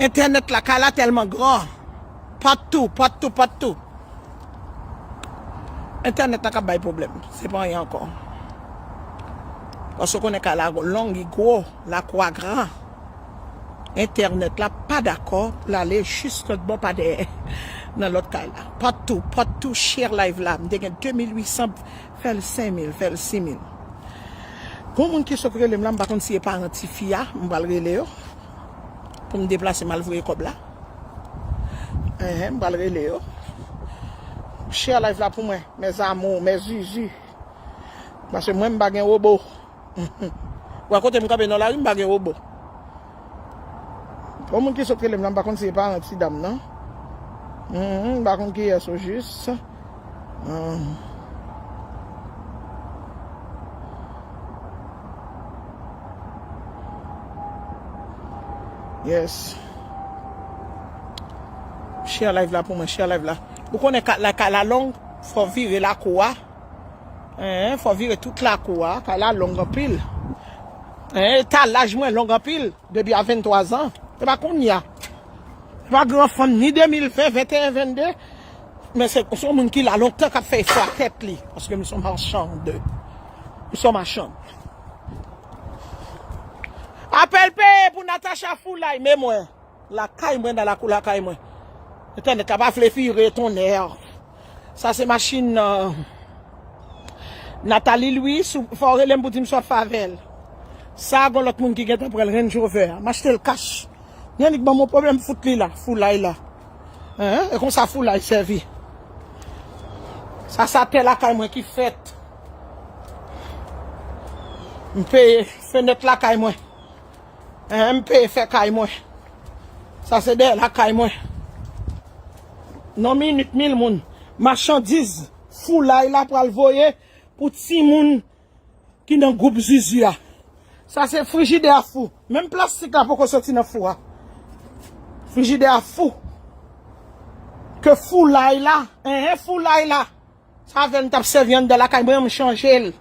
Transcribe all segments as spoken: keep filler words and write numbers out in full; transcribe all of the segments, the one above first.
Entènèt lakay la tèlman gran. Patou, patou, patou. Entènèt la k ap bay pwoblèm. Se pa anyen ankò. Paske w konnen kay la long, li gwo, lakou a gran. Entènèt la pa dakò pou l ale jis lòt bò pa dèyè nan lòt kay la. Patou, patou, share live la. M te gen de mil uit san, fè l senk mil, fè l sis mil. Gon moun ki sot rele m la, m pa konn si e paran tifi a, m pral rele yo. Pou m deplase m al voye kòb la. Enhen, m pral rele yo. Share live la pou mwen, mes amours, mes zuzu. Paske mwen m pa gen wobo. Ou wè kote m kanpe nan lari, m pa gen wobo. Gon moun ki sot rele m la, m pa konn si e paran ti dam nan. Mhm, m pa konn kiyès o jis. Ah. Yes. Share live la pou mwen, share live la. Ou konnen ka- lakay la long, fò vire lakou a. Hein, fò vire tout lakou a. Kay la long anpil. Hein, etalaj mwen long anpil. Depi a venntwa zan. Se pa kounye a. Se pa gran fanm, ni de mil ven, venteyen, vennde. Men se, se yon moun ki la lontan k ap fè efò a tèt li. Paske m se yon machann. M se yon machann. Apèl peye pou Natacha Foulay, men mwen. Lakay mwen, nan lakou lakay mwen. Entènèt la pa vle vire, tonnè. Sa se machin, euh, Nathalie Louis, sou, fò w rele m pou di m si w ap fè avè l. Sa, gon lòt moun ki gentan pran l, Range Rover. M achte l kach. Yannick ban m yon pwoblèm, fout li la, Foulay la. Hein? E konsa Foulay sèvi. Sa, sa tè lakay mwen ki fèt. M peye fenèt lakay mwen. Hein, m peye fè kay mwen. Sa se dèyè lakay mwen. Nan minit, mil moun. Machandiz Foulay la pral voye pou timoun ki nan gwoup zuzu a. Sa se frijidè a fou. Menm plastik la poko soti nan fou a. Frijidè a fou. Ke Foulay la, enhen, Foulay la. Sa avè l m t ap sèvi anndan lakay mwen, m chanje l.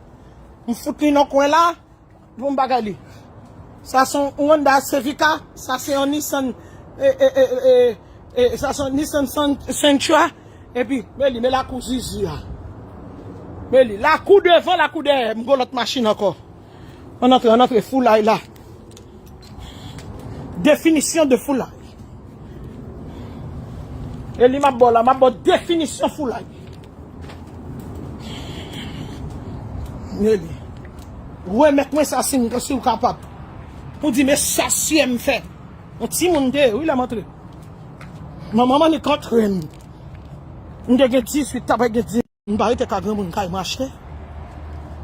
M fout li nan kwen la, pou m bagay li. Sa se yon Honda Civica, sa se yon Nissan, e, e, e, e, e, sa se yon Nissan Sen- Sentra, epi, men li, men lakou zizi a. Men li, lakou devan, lakou dèyè, m gon lòt machin ankò. Ann antre, ann antre, Foulay la. Definisyon de Foulay. E li m ap ba w la, m ap ba w definisyon Foulay. Men li. Remèt mwen sa si m, si w kapab. Pou di, men sa syè m fè. Yon timoun m te ye, wi, lè m antre. Manman m annik antre m. M te gen dizuit, t ap gen dizuit. M pa rete ka granmoun kay mwen achte.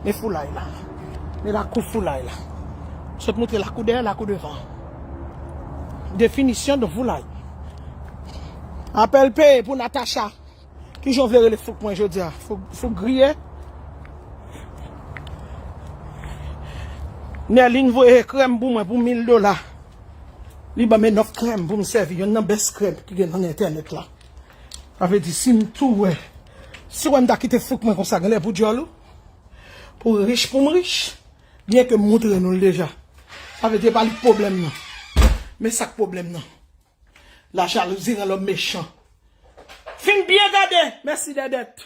Men Foulay la. Men lakou Foulay la. Sot moutre lakou dèyè, lakou devan. Definisyon de Foulay. Apèl peye pou Natacha. Kijan w vle rele fouk mwen jodi a? Fouk, fouk griye? Nèlin voye krèm pou mwen pou mil dola. Li ban m nèf krèm pou m sèvi, yonn nan bèst krèm ki gen nan entènèt la. Sa vle di, si m tou wè, si w wè m ta kite fouk mwen konsa, genlè pou djòl ou, pou rich, pou m rich, byen ke m moutre nou l deja. Sa vle di, e pa li k pwoblèm nan. Men sa k pwoblèm nan. La jalouzi rann lòm mechan. Fin byen gade, mèsi Dèdèt.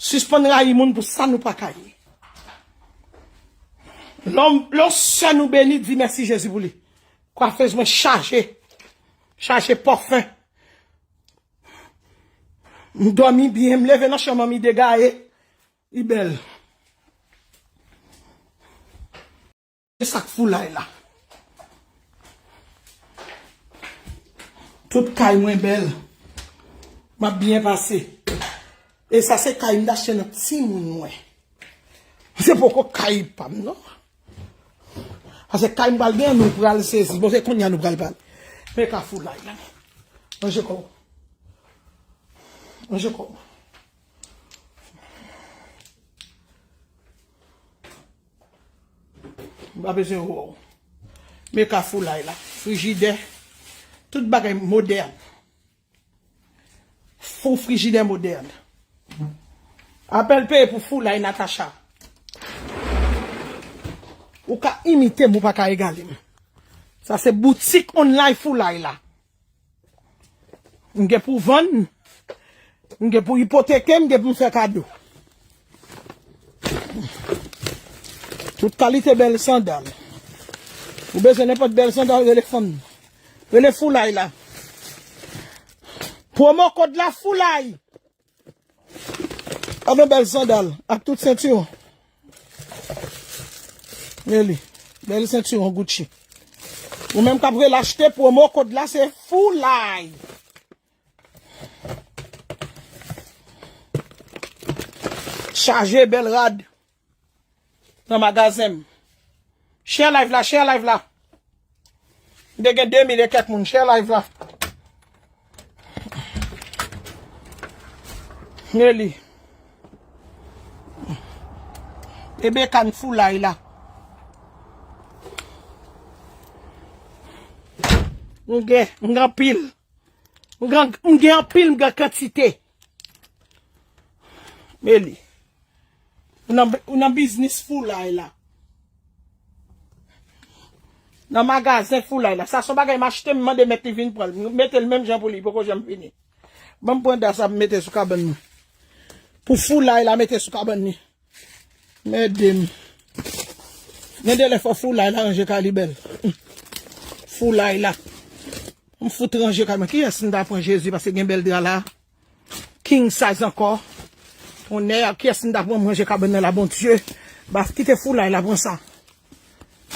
Sispann rayi moun pou sa nou pa ka ye. Lè w, lè w sè nou beni, di mèsi Jezi pou li. Kwafez mwen chaje. Chaje pòfen. M dòmi byen, m leve nan chanm an, mi degaye. Li bèl. E sa k Foulay la. Tout kay mwen bèl. M ap byen pase. E sa se kay m t achte nan timoun mwen. Se poko kay pa m, non. Paske kay m pral gen, nou pral sezi. Bon, se kounye a nou pral pale. Men ka Foulay la. Ranje kò w. Ranje kò w. M pa bezwen wè w. Men ka Foulay la. Frijidè. Tout bagay modèn. Fou frijidè modèn. Apèl peye pou Foulay Natacha. Ou ka imite m, ou pa ka egale m. Sa se boutik online foulay la. M gen pou vann, m gen pou ipoteke, m gen pou m fè kado. Tout kalite bèl sandal. Ou bezwen nenpòt bèl sandal, rele fanm. Rele foulay la. Pwomo kòd la foulay. Gade yon bèl sandal ak tout sentiwon. Men li. Bèl sentiwon Gucci. Ou menm k ap rele achte, pwomo kòd la se foulay. Chaje bèl rad nan magazen m. Share live la, share live la. M te gen de mil e kèk moun, share live la. Rele. Rebecca foulay la. M gen, m gen anpil. M gen, m gen anpil, m gen kantite. Men li. Ou nan, ou nan biznis foulay la. Nan magazen foulay la. Sa se yon bagay m achte, m mande mèt li vin pran l. M mete l menm jan pou li, poko janm fini. Ban m pran da sa m mete sou kabann mwen. Pou foulay la mete sou kabann li. Men ede m. Gen de lè fò foulay la ranje kay li bèl. Foulay la. M fout ranje kay mwen. Kiyès m ta pran Jezi paske gen bèl dra la? King size ankò. Tonnè, kiyès m ta pran m ranje kabann nan la, Bondye? Ba kite foulay la pran sa.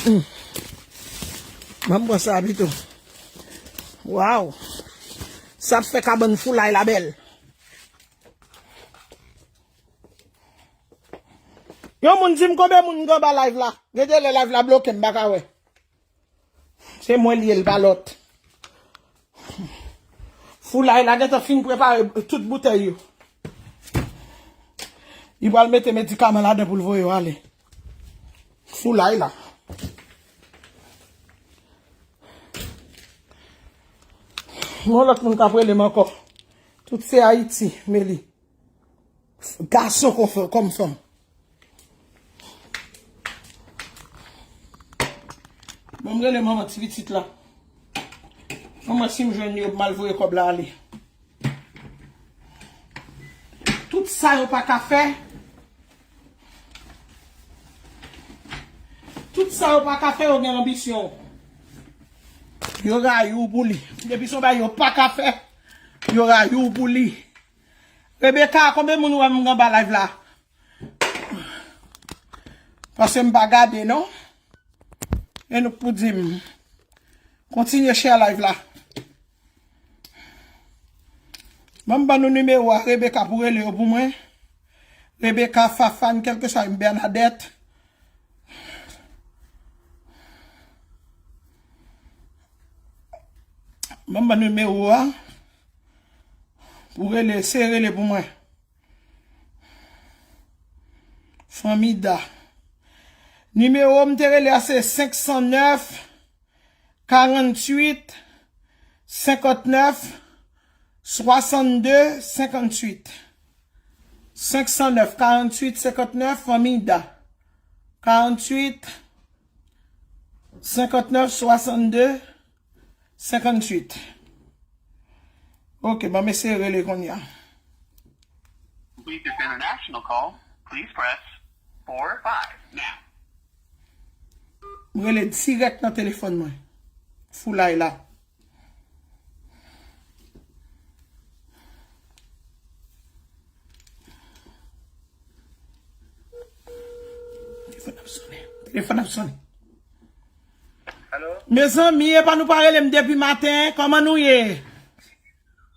Hmm. Ban m pran sa pito. Waw. Sa ap fè kabann foulay la bèl. Yon moun di m konbyen moun m gen anba live la. Gen de lè live la bloke, m pa ka wè. Se mwen li ye, l pa lòt. Foulay la gentan fin prepare tout boutèy yo. Li pral mete medikaman ladan pou l voye yo ale. Foulay la. Yon lòt moun k ap rele m ankò. Tout se Ayiti, men li. Gason kon fè, kòm fanm. Bon, m rele manman ti pitit la. Manman, si m jwenn yo, m al voye kòb la ale. Tout sa yo pa ka fè. Tout sa yo pa ka fè, yo gen anbisyon. Yo rayi w pou li. Depi se yon bagay yo pa ka fè, yo rayi w pou li. Rebecca, konbyen moun ou wè m gen anba live la? Paske m pa gade non. E nou k pou di m. Kontinye share live la. Ban m ban nou nimewo a Rebecca pou rele yo pou mwen. Rebecca, Fafane, kèlkeswa, Bernadette. Ban m ban nimewo a pou rele, se rele pou mwen. Fanmi Da. Nimewo m te rele a se senk san nèf, karanntuit, senkantnèf, swasannde, senkantwit. Senk san nèf, karanntuit, senkantnèf, fanmi Da. Karanntuit, senkantnèf, swasannde, senkantwit. Ok, ban m eseye rele kounye a. Complete this international call, please press four five now. M rele dirèk nan telefòn mwen. Foulay la. Telefòn ap sonnen. Telefòn ap sonnen. Alo? Mezanmi, epa nou pa rele m depi maten, kòman nou ye?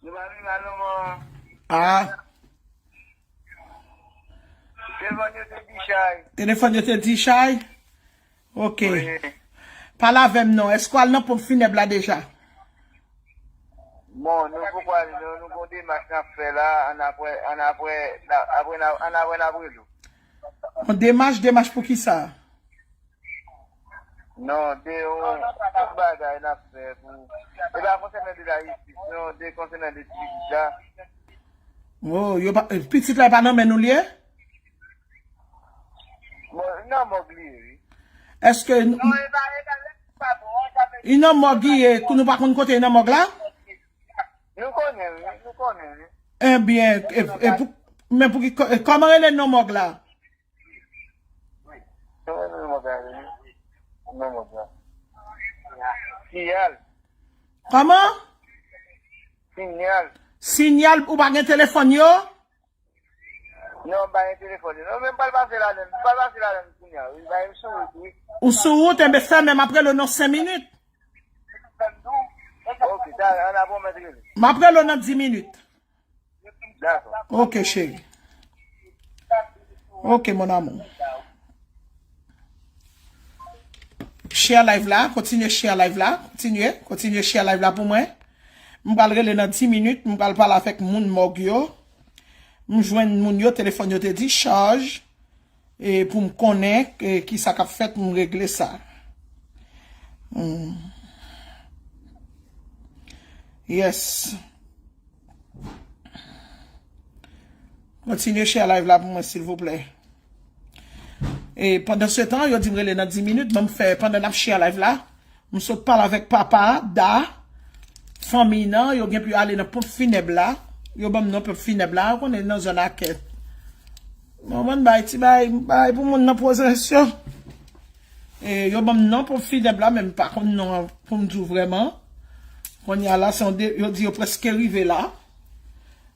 Nou pa pi mal non, man. Ah. Telefòn yo te di chay. Telefòn yo te di chay? Ok. Wi. Pale avè m non. Èske w al nan ponp finèb la deja? Bon, nou poko ale non, nou gon demach n ap fè la, ann apre, ann apre, ann apre, ann apre n ap rele w. Yon demach, demach pou kisa? Non, de yon tout bagay n ap fè pou, e pa konsènan de lajistis, non, de konsènan de ti pitit la. Oh, yo pa, pitit la e pa nan men nou li ye? Bon, nan mòg li ye, wi. Èske i nan mòg li ye, nou pa konn kote i nan mòg la? Nou konnen, wi, nou konnen, wi. Ebyen, e, e pou, men pou ki, kò- e kòman rele non mòg la? Wi. Kòman rele non mòg la? Non mòg la. Siyal. Kòman? Sinyal. Sinyal, ou pa gen telefòn yo? Non, m pa gen telefòn yo. Non, men m pral pase ladann. M pral pase ladann kounye a, wi. Bay m sou wout, wi. Ou sou wout, enben fè men, m ap rele w nan senk minit. Ok, talè, ann a pwomèt rele. M ap rele w nan dis minit. Dakò. Ok, cheri. Ok, mon amour. Share live la, kontinye share live la, kontinye, kontinye share live la pou mwen. M pral rele nan dis minit, m pral pale avèk moun mòg yo. M jwenn moun yo, telefòn yo te dichaj. E pou m konnen, e, ki sa k ap fèt, m regle sa. Hmm. Yes. Kontinye share live la pou mwen, silvouplè. E pandan se tan, yo di m rele nan dis minit, ban m fè, pandan n ap share live la, m sot pale avèk papa Da, fanmi nan, yo gen pou yo ale nan ponp finèb la, yo ban m non ponp finèb la, ou konnen nan zòn Akè. Mwen, mwen bay ti bay, bay pou moun nan Pwozans yo. E, yo ban m non ponp finèb la, men m pa konn non an pou m di w vrèman. Kounye a la, se yon de, yo di yo prèske rive la.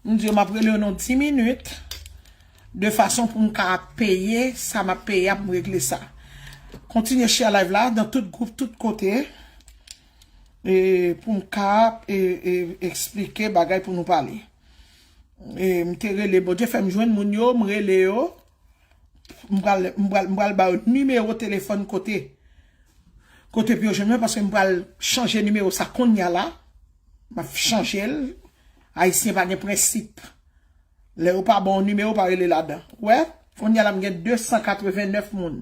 M di yo m ap rele yo nan dis minit, de fason pou m ka peye sa m ap peye a, pou m regle sa. Kontinye share live la, nan tout gwoup, tout kote, e, pou m ka, e, e, eksplike bagay pou nou pale. E, m te rele, Bondye fè m jwenn moun yo, m rele yo. M pral, m pral, m pral ba yo nimewo telefòn kote, kote pou yo jwenn mwen, paske m pral chanje nimewo sa kounye a la. M ap chanje l. Ayisyen pa gen prensip. Lè yo pa ba w nimewo, pa rele ladan. Ou wè? Kounye a la, m gen de san katreven nèf moun.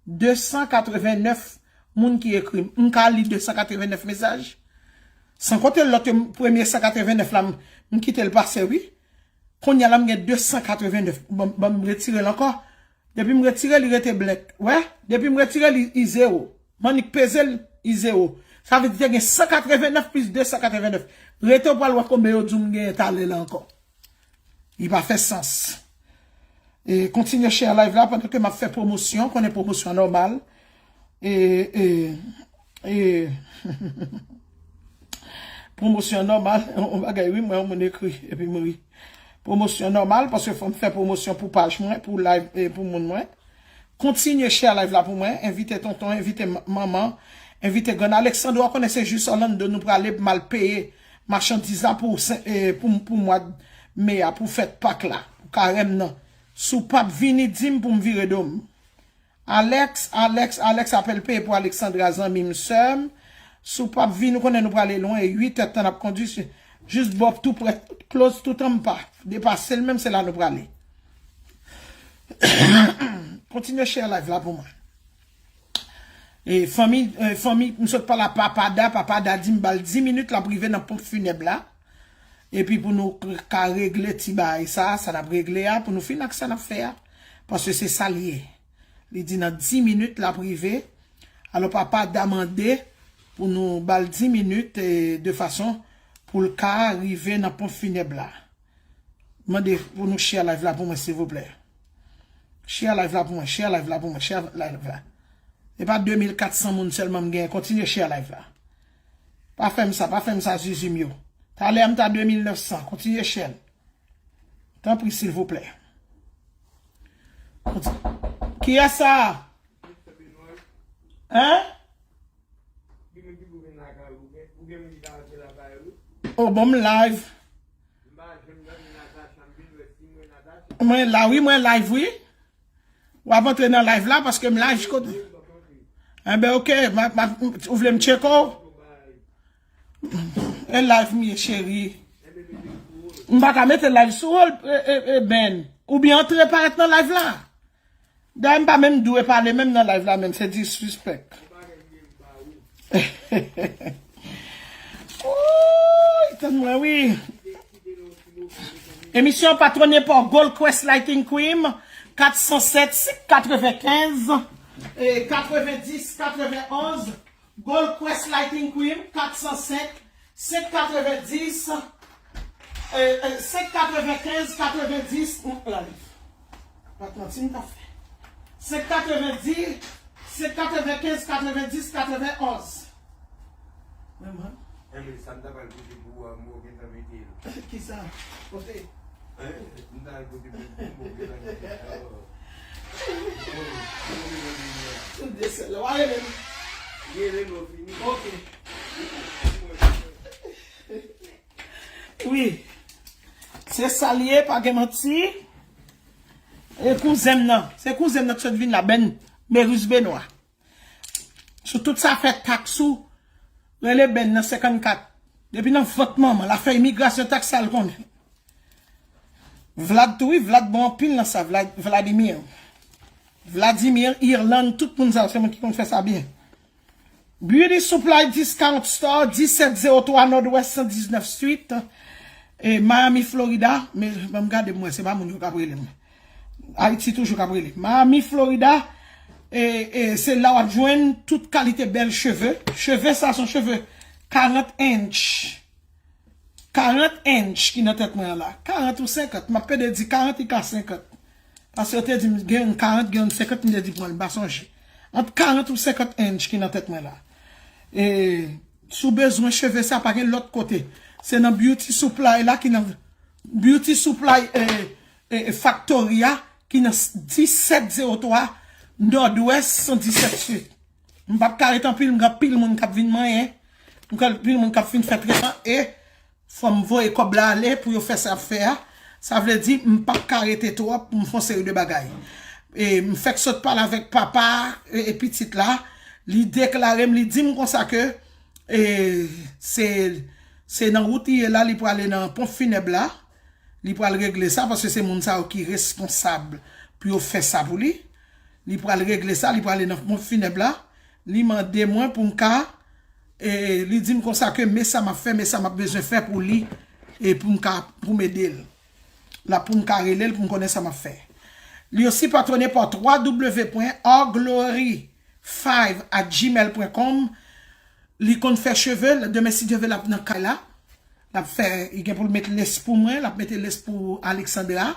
De san katreven nèf moun ki ekri m. M ka li de san katreven nèf mesaj. San konte lòt yo, premye san katreven nèf la, m, m kite l pase, wi. Kounye a la, m gen de san katreven nèf. Ban, ban m retire l ankò. Depi m retire, li rete blank. Wè? Depi m retire, li, li zewo. M annik peze l, li zewo. Sa vle di te gen san katreven nèf plis de san katreven nèf. Rete, w pral wè konbyen yo di w m genyen talè la ankò. Li pa fè sans. E, kontinye share live la pandan ke m ap fè pwomosyon, konnen pwomosyon nòmal. E, e, e, pwomosyon nòmal, yon bagay, wi, mwen, yon moun ekri, epi m ri. Pwomosyon nòmal, paske fò m fè pwomosyon pou paj mwen, pou live, e, pou moun mwen. Kontinye share live la pou mwen, envite tonton, envite m-, manman, envite grann. Alexandra, w konnen se jis Orlando nou prale, m al peye machandiz la pou, e, pou, pou mwa me a, pou fèt Pak la, pou karèm nan. Si w p ap vini, di m pou m vire do m. Alex, Alex, Alex, apèl peye pou Alexandra, zanmi m, sè m. Si w p ap vin, ou konnen nou prale lwen, uit è tan n ap kondui, jis bò tou prè, close tout an m pa depase l, menm se la nou prale. Kontinye share live la pou mwen. E fanmi, e, fanmi, m sot pale a papa Da, papa Da di m ba l dis minit, l ap rive nan ponp finèb la. Epi pou nou k-, ka regle ti bagay sa, sa n ap regle a, pou nou fin ak sa n ap fè a. Paske se sa l ye. Li di nan dis minit l ap rive. Alò papa Da mande pou nou ba l dis minit, e, de fason pou l ka rive nan ponp finèb la. Mande pou nou share live la pou mwen, silvouplè. Share live la pou mwen, share live la pou mwen, share live la. E pa de mil kat san moun sèlman m genyen, kontinye share live la. Pa fè m sa, pa fè m sa, zuzu m yo. Talè a m t a de mil nèf san, kontinye share l. Tanpri, silvouplè. Konti-, kiyès sa? Hein? Oh, bon, m live. Mwen la, wi, mwen live, wi. W ap antre nan live la paske m live kote. Enben, ok, ma, ma, ou vle m tcheke w? E live m ye, cheri. M pa ka mete live sou ou, e, e, e, Ben. Oubyen antre parèt nan live la. Dayè, m pa menm dwe pale menm nan live la menm, se disrespect. Ooy, tann mwen, wi. Emisyon patwone pa Gold Quest Lighting Cream, kat san sèt, sik katrevenkenz. eh, katrevendis katrevenonz, Gold Quest Lighting Cream, kat san senk, senk katrevendis, eh, eh, senk katrevenkenz, katrevendis, mm, la, pa t manti m t ap fè. Senk katrevendis, senk katrevenkenz, katrevendis, katrevenonz. Men mwen. Enben, sa m ta pral pote pou ou a, m wè w gentan mete l. Kisa? Kote? Hein? M ta pral pote pou ou, m wè w gentan mete l. Tout de sèl la. W a rele m. Rele m, fini. Ok. Wi. Se sa l ye, pa gen manti. E kouzen m nan. Se kouzen m nan ki sot vin la, Ben Merus Benoît. Sou tout sa fè taks ou, rele Ben nan senkannkat. Depi nan vant manman, l ap fè imigrasyon taks sa l konnen. Vlad tou, wi, Vlad bon anpil nan sa, Vlad, Vladimir. Vladimir, Irland, tout moun sa, se moun ki konn fè sa byen. Beauty Supply, dis karant Store, disèt zewo twa Nòdwès san diznèf Street, e Miami, Florida. Men, ban m gade, m wè, se pa moun yo k ap rele m. Ayiti toujou k ap rele. Miami, Florida, e, e, se la w ap jwenn tout kalite bèl cheve. Cheve sa se yon cheve karant inch. Karant inch ki nan tèt mwen an la. Karant ou senkant. M ap pede di karant, li ka senkant. Paske yo te di m gen youn karant, gen youn senkant, m te di pran l, m pa sonje. Ant karant ou senkant inch ki nan tèt mwen la. E, si w bezwen cheve sa, pa gen lòt kote. Se nan Beauty Supply la ki nan Beauty Supply, e, e, e, Factory a ki nan disèt zewo twa Nòdwès san disèt Street. M p ap ka ret anpil, m gen anpil moun k ap vin manyen. M gen anpil moun k ap fin fè tretman e fò m voye kòb la ale pou yo fè sa y ap fè a. Sa vle di, m p ap ka rete twòp pou m fè yon seri de bagay. E m fèk sot pale avèk papa e, e pitit la. Li deklare m, li di m konsa ke e, se, se nan wout li ye la, li prale nan ponp finèb la. Li pral regle sa, paske se moun sa yo ki responsab pou yo fè sa pou li. Li pral regle sa, li prale nan ponp finèb la. Li mande mwen pou m ka, e, li di m konsa ke men sa m ap fè, men sa m ap bezwen fè pou li, e pou m ka, pou m ede l. La pou m ka rele l, pou m konnen sa m ap fè. Li osi patwone pa twa w w w pwen our glory five at gmail pwen kòm. Li konn fè cheve, demen si Dye vle l ap nan kay la. L ap fè, li gen pou l met lace pou mwen, l ap mete lace pou Alexandra.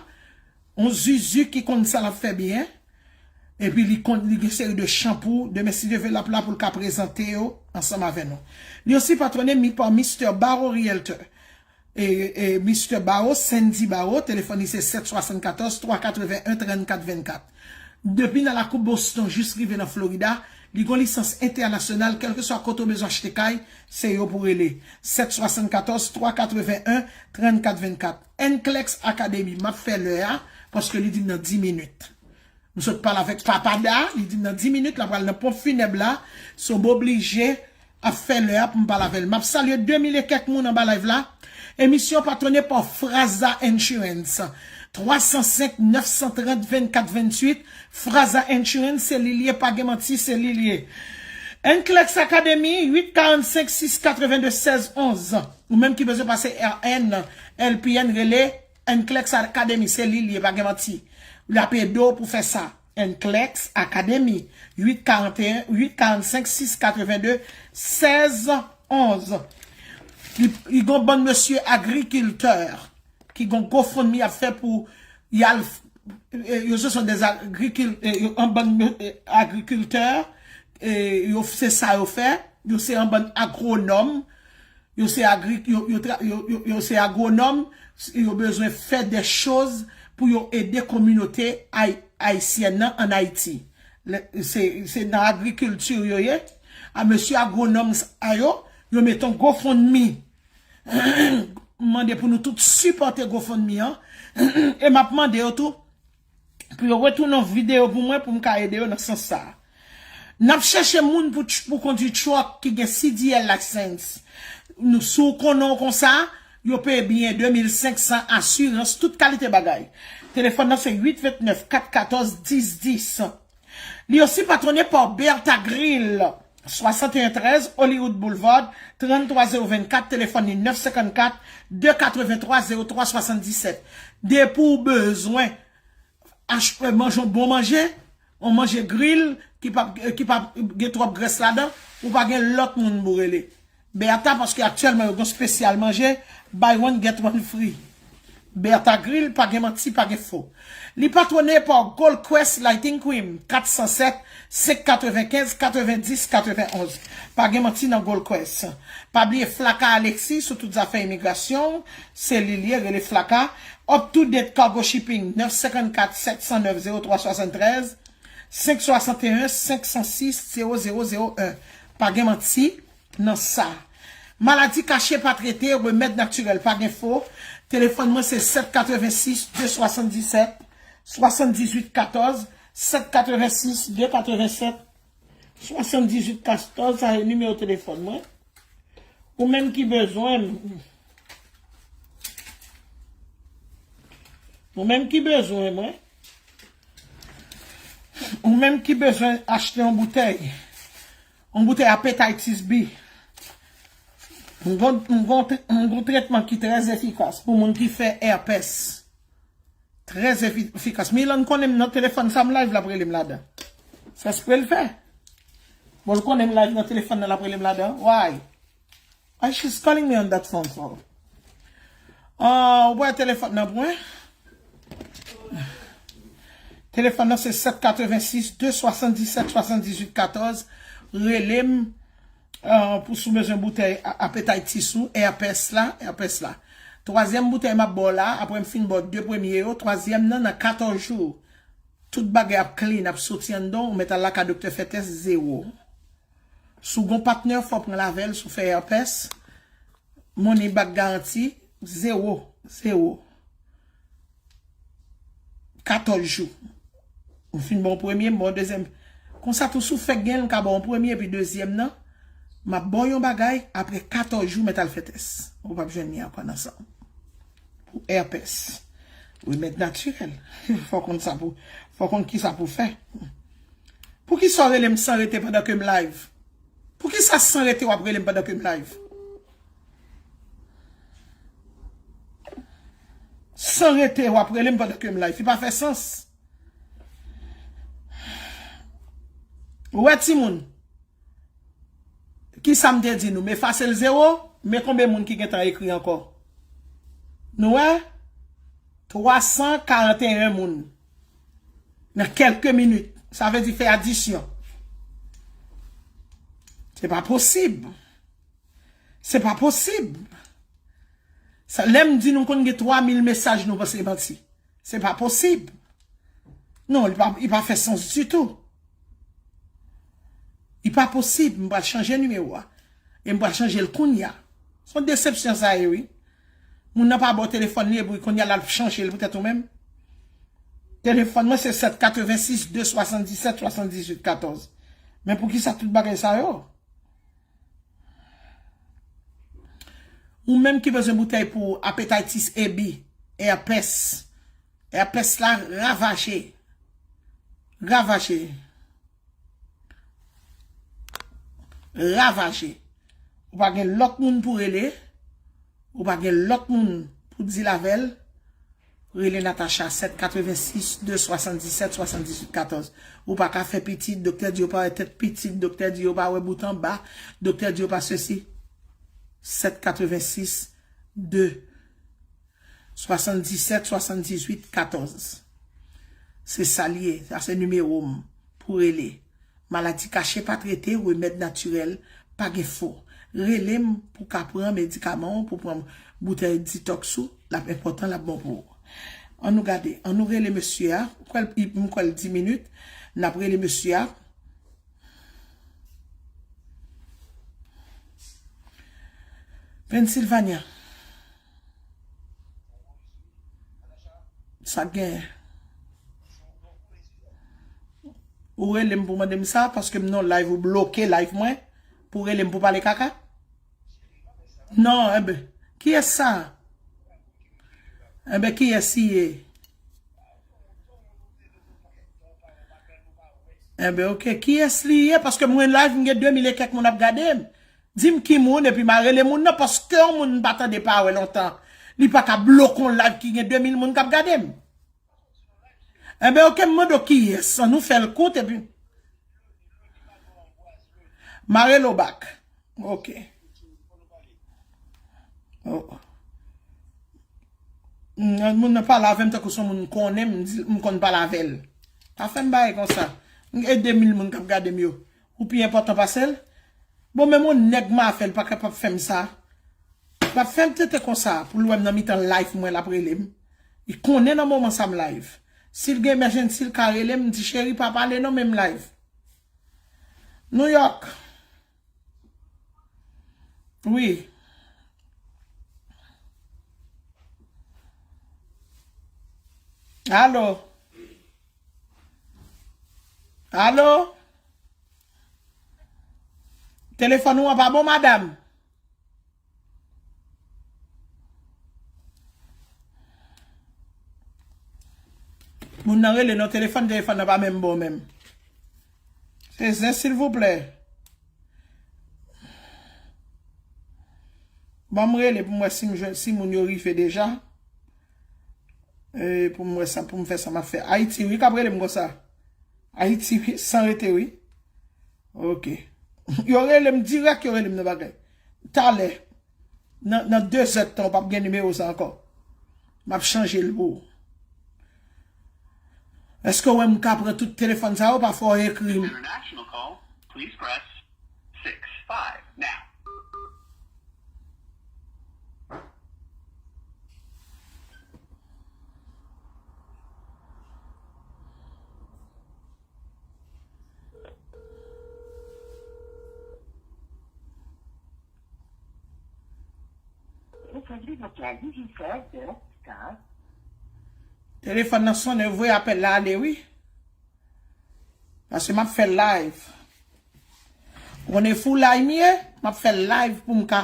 On zuzu ki konn sa l ap fè byen. Epi li konn, li gen seri de chanpou, demen si Dye vle l ap la pou l ka prezante yo ansanm avè nou. Li osi patwone mi pa Mister Barreau Realtor. E, e, Mister Barreau, Sandy Barreau, telefòn li se sèt swasannkatòz twa katreven en trannkat vennkat. Depi nan lakou Boston jis rive nan Florida, li gon lisans entènasyonal, kèlkeswa kote w bezwen achte kay, se yo pou rele. Sèt swasannkatòz twa katreven en trannkat vennkat. N Clex Academy, m ap fè lè a, paske li di m nan dis minit. M sot pale avèk papa Da, li di m nan dis minit, l ap pral nan ponp finèb la, so m oblije ap fè lè a pou m pale avè l. M ap salye de mil e kèk moun anba live la. Emisyon patwone pa Fraza Insurance. Twa san senk nèf san trant vennkat venntuit. Fraza Insurance, se li l ye, pa gen manti, se li l ye. N Clex Academy, uit karannsenk sis katreven de sèz onz. Ou menm ki bezwen pase R N, L P N, rele N Clex Academy, se li l ye, pa gen manti. L ap ede w pou fè sa. N Clex Academy, uit karannsenk sis katreven de sèz onz. Li, li gon bann mesye agrikiltè ki gon GoFundMe ap fè pou y al, eh, yo se son des agrikil, eh, yo, an bann, eh, agrikiltè, eh, yo se sa yo fè, yo se an bann agwonòm, yo se agri, yo, yo, tra- yo, yo, yo se agwonòm, yo bezwen fè de choz pou yo ede kominote ay- ayisyèn nan an Ayiti. Le- Se, se nan agrikilti yo ye. A mesye agwonòm sa yo, yo mete yon GoFundMe. M mande pou nou tout sipòte GoFundMe an. E m ap mande yo tou pou yo retounen yon videyo pou mwen pou m ka ede yo nan sans sa a. N ap chèche moun pou, pou kondui truck ki gen C D L license. Nou, si w konnen w konsa, yo peye byen de mil senk san, asirans, tout kalite bagay. Telefòn nan se uit vennèf kat katòz dis dis. Li osi patwone pa Bertha Grill, swasanteyen trèz Hollywood Boulevard, tranntwa zewo vennkat, telefòn li nèf senkannkat de katrevenntwa zewo twa swasanndisèt. Depi w bezwen ach- manje yon bon manje, yon manje grill ki p ap, ki p ap gen twòp grès ladan, ou pa gen lòt moun pou rele. Bertha, paske aktyèlman yo gen spesyal manje, buy one, get one free. Bertha Grill, pa gen manti, pa gen fo. Li patwone pa Gold Quest Lighting Cream, kat san sèt, senk katrevenkenz, katrevendis, katrevenonz. Pa gen manti nan Gold Quest. Pa bliye Flaka Alexis sou tout zafè imigrasyon, se li l ye, rele Flaka. Up to Date Cargo Shipping, nèf senkannkat, sèt san nèf, zewo twa swasanntrèz, senk swasanteyen, senk san sis, zewo zewo zewo en. Pa gen manti nan sa. Maladi kache pa trete, remèd natirèl, pa gen fo. Telefòn mwen se sèt katrevensis de swasanndisèt swasanndizuit katòz, sèt katrevensis de katrevennsèt swasanndizuit katòz, sa se nimewo telefòn mwen. Ou menm ki bezwen m, ou menm ki bezwen mwen, ou menm ki bezwen achte yon boutèy, yon boutèy hepatitis B. M gon, m gon, m gon tretman ki trè efikas pou moun ki fè herpès. Trè efi-, efikas. Milan konnen m nan telefòn sa m live l ap rele m ladan. Se espre l fè. Bon, l konnen m live nan telefòn nan l ap rele m ladan. Why? Why she's calling me on that phone for? Ah, ou wè telefòn nan pou mwen? Telefòn nan se sèt katrevensis de swasanndisèt swasanndizuit katòz. Rele m, ah, pou si w bezwen boutèy a-, hepatitis ou, herpès la, herpès la. Twazyèm boutèy m ap ba w la, apre m fin ba w de premye yo, twazyèm nan, nan katòz jou, tout bagay ap clean, ap soti anndan w, ou mèt al lakay doktè fè tès, zewo. Si w gon patnè, fò w pran l avè l, si w fè herpès, money back garanti, zewo, zewo. Katòz jou. M fin ba w premye, m ba w dezyèm. Konsa tou, si w fèk gen l, m ka ba w premye, epi dezyèm nan, m ap ba w yon bagay, apre katòz jou, mèt al fè tès. Ou p ap jwenn li ankò nan san w. Pou herpès. Remèd natirèl. Fò w konn sa pou, fò w konn kisa pou w fè. Poukisa w rele m san rete pandan ke m live? Poukisa san rete w ap rele m pandan ke m live? San rete w ap rele m pandan ke m live. Li pa fè sans. Ou wè timoun? Kisa m te di nou? M efase l zewo, men konbyen moun ki gentan ekri ankò? Nou wè? Twa san karanteyen moun. Nan kèlke minit. Sa vle di fè adisyon. Se pa posib. Se pa posib. Sa, lè m di nou konn gen twa mil mesaj, nou panse manti. Se pa posib. Non, li pa, li pa fè sans ditou. Li pa posib, m pral chanje nimewo a. E m pral chanje l kounye a. Se yon desepsyon sa ye, wi. Moun nan pa ba w telefòn li, epi kounye a l al chanje l poutèt ou menm. Telefòn mwen se sèt katrevensis de swasanndisèt swasanndizuit katòz. Men poukisa tout bagay sa yo? Ou menm ki bezwen boutèy pou hepatitis A B, herpès. Herpès la ravaje. Ravaje. Ravaje. Ou pa gen lòt moun pou rele. Ou pa gen lòt moun pou di l avè l. Rele Natacha, sèt katrevensis de swasanndisèt swasanndizuit katòz. Ou pa ka fè pitit, doktè di yo pa wè tèt pitit, doktè di yo pa wè bout anba, doktè di yo pa sesi. Sèt katrevensis de swasanndisèt swasanndizuit katòz. Se sa l ye, sa se nimewo m pou rele. Maladi kache pa trete, remèd natirèl, pa gen fo. Rele m pou w ka pran medikaman w, pou pran boutèy detox ou, l ap enpòtan, l ap bon pou ou. Ann nou gade, ann nou rele mesye a. M kwè l, m kwè l di minit. N ap rele mesye a. Pennsylvania. Sa k genyen? Ou rele m pou mande m sa, paske m nan live, ou bloke live mwen, pou rele m pou pale kaka? Non, enben, kiyès sa? Enben, kiyès li ye? Enben, oke, kiyès li ye? Paske mwen live, m gen de mil e kèk moun ap gade m. Di m ki moun, epi m a rele moun nan, paske yon moun m pa tande pa wè lontan, li pa ka bloke yon live ki gen de mil moun k ap gade m. Enben, oke, m mande w kiyès, ann nou fè l kout, epi. Mare lo bak. Ok. Oh. Mm, moun nan pale avè m tankou se yon moun m konnen, m di, m konn pale avè l. Pa fè m bagay konsa. M gen de mil moun k ap gade m yo. Ou pi enpòtan pase l? Bon, menm yon nèg m a fè l pa kapab fè m sa. L ap fè m tenten konsa pou l wè m nan mitan live mwen, l ap rele m. Li konnen nan moman sa m live. Si l gen emergency, l ka rele m, m di, "Cheri, pa pale non, men m live." New York. Wi. Alo? Alo? Telefòn ou an pa bon, madanm? Moun nan rele nan telefòn, telefòn nan pa menm bon menm. Se zen, silvouplè. Ban m rele pou m wè si m jwenn, si moun yo rive deja. E, pou m wè sa, pou m fè sa m ap fè. Ayiti, wi, k ap rele m konsa. Ayiti, wi, san rete, wi. Ok. Yo rele m dirèk, yo rele m nan bagay. Talè, nan, nan de zè tan, w p ap gen nimewo sa ankò. M ap chanje l pou ou. Èske w wè m ka pran tout telefòn sa yo? Pafwa w ekri m. International call, please press six five now. Telefòn nan sonnen, voye apèl la ale, wi. Paske m ap fè live. Ou konnen foulay m ye, m ap fè live pou m ka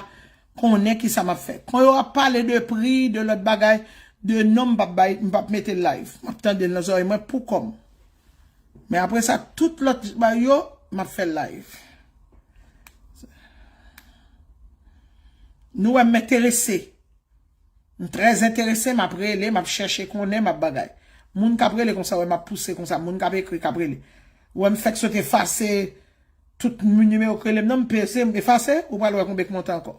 konnen kisa m ap fè. Kon yo ap pale de pri, de lòt bagay, de non, m p ap bay, m p ap mete live. M ap tande l nan zòrèy mwen pou kò m. Men apre sa, tout lòt bagay yo, m ap fè live. Nou wè m enterese. M trè enterese, m ap rele, m ap chèche konnen, m ap bagay. Moun k ap rele konsa, wè m ap pouse konsa, moun k ap ekri k ap rele. Ou wè m fèk sot efase tout nimewo k rele m nan, m peze, m efase, ou pral wè konbyen k monte ankò.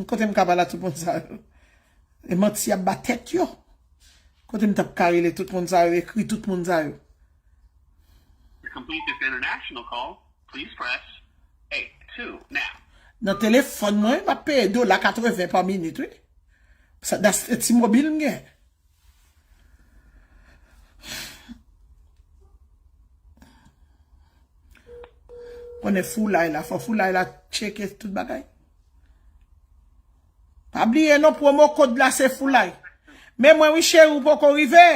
Kote m ka pale a tout moun sa yo? E manti y ap ba tèt yo. Kote m t ap ka rele tout moun sa yo, ekri tout moun sa yo? To complete this international call, please press eight two now. Nan telefòn mwen, m ap peye dola katreven pa minit, wi. Sa, that's T-Mobile m gen. Konnen foulay la, fò foulay la tcheke tout bagay. Pa bliye non, pwomo kòd la se foulay. Men mwen wi cheri, ou poko rive?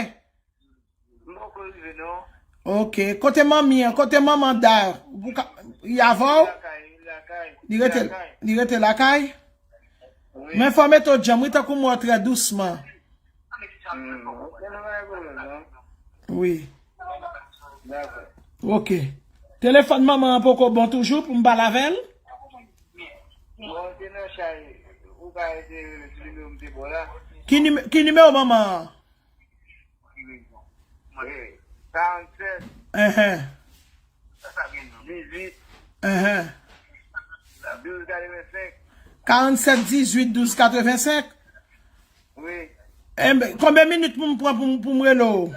M poko rive non. Ok, kote manmi an, kote manman Da? Ou ka, li avè w? Li lakay, li lakay. Li rete, li rete lakay? Wi. Men fò mete w djanm, wi, tankou m wè w trè dousman. Hmm, ok, nou pa gen pwoblèm non. Wi. Dakò. Ok. Telefòn manman an poko bon toujou pou m pale avè l? Bon, se nan chay, ou ka eseye rele sou nimewo m te ba w la. Ki nime-, ki nimewo manman an? Karannsèt. Enhen. Dizuit. Enhen. Douz katrevensenk. Karannsèt dizuit douz katrevensenk? Wi. Enben, konbyen minit pou m pran pou m, pou m rele w?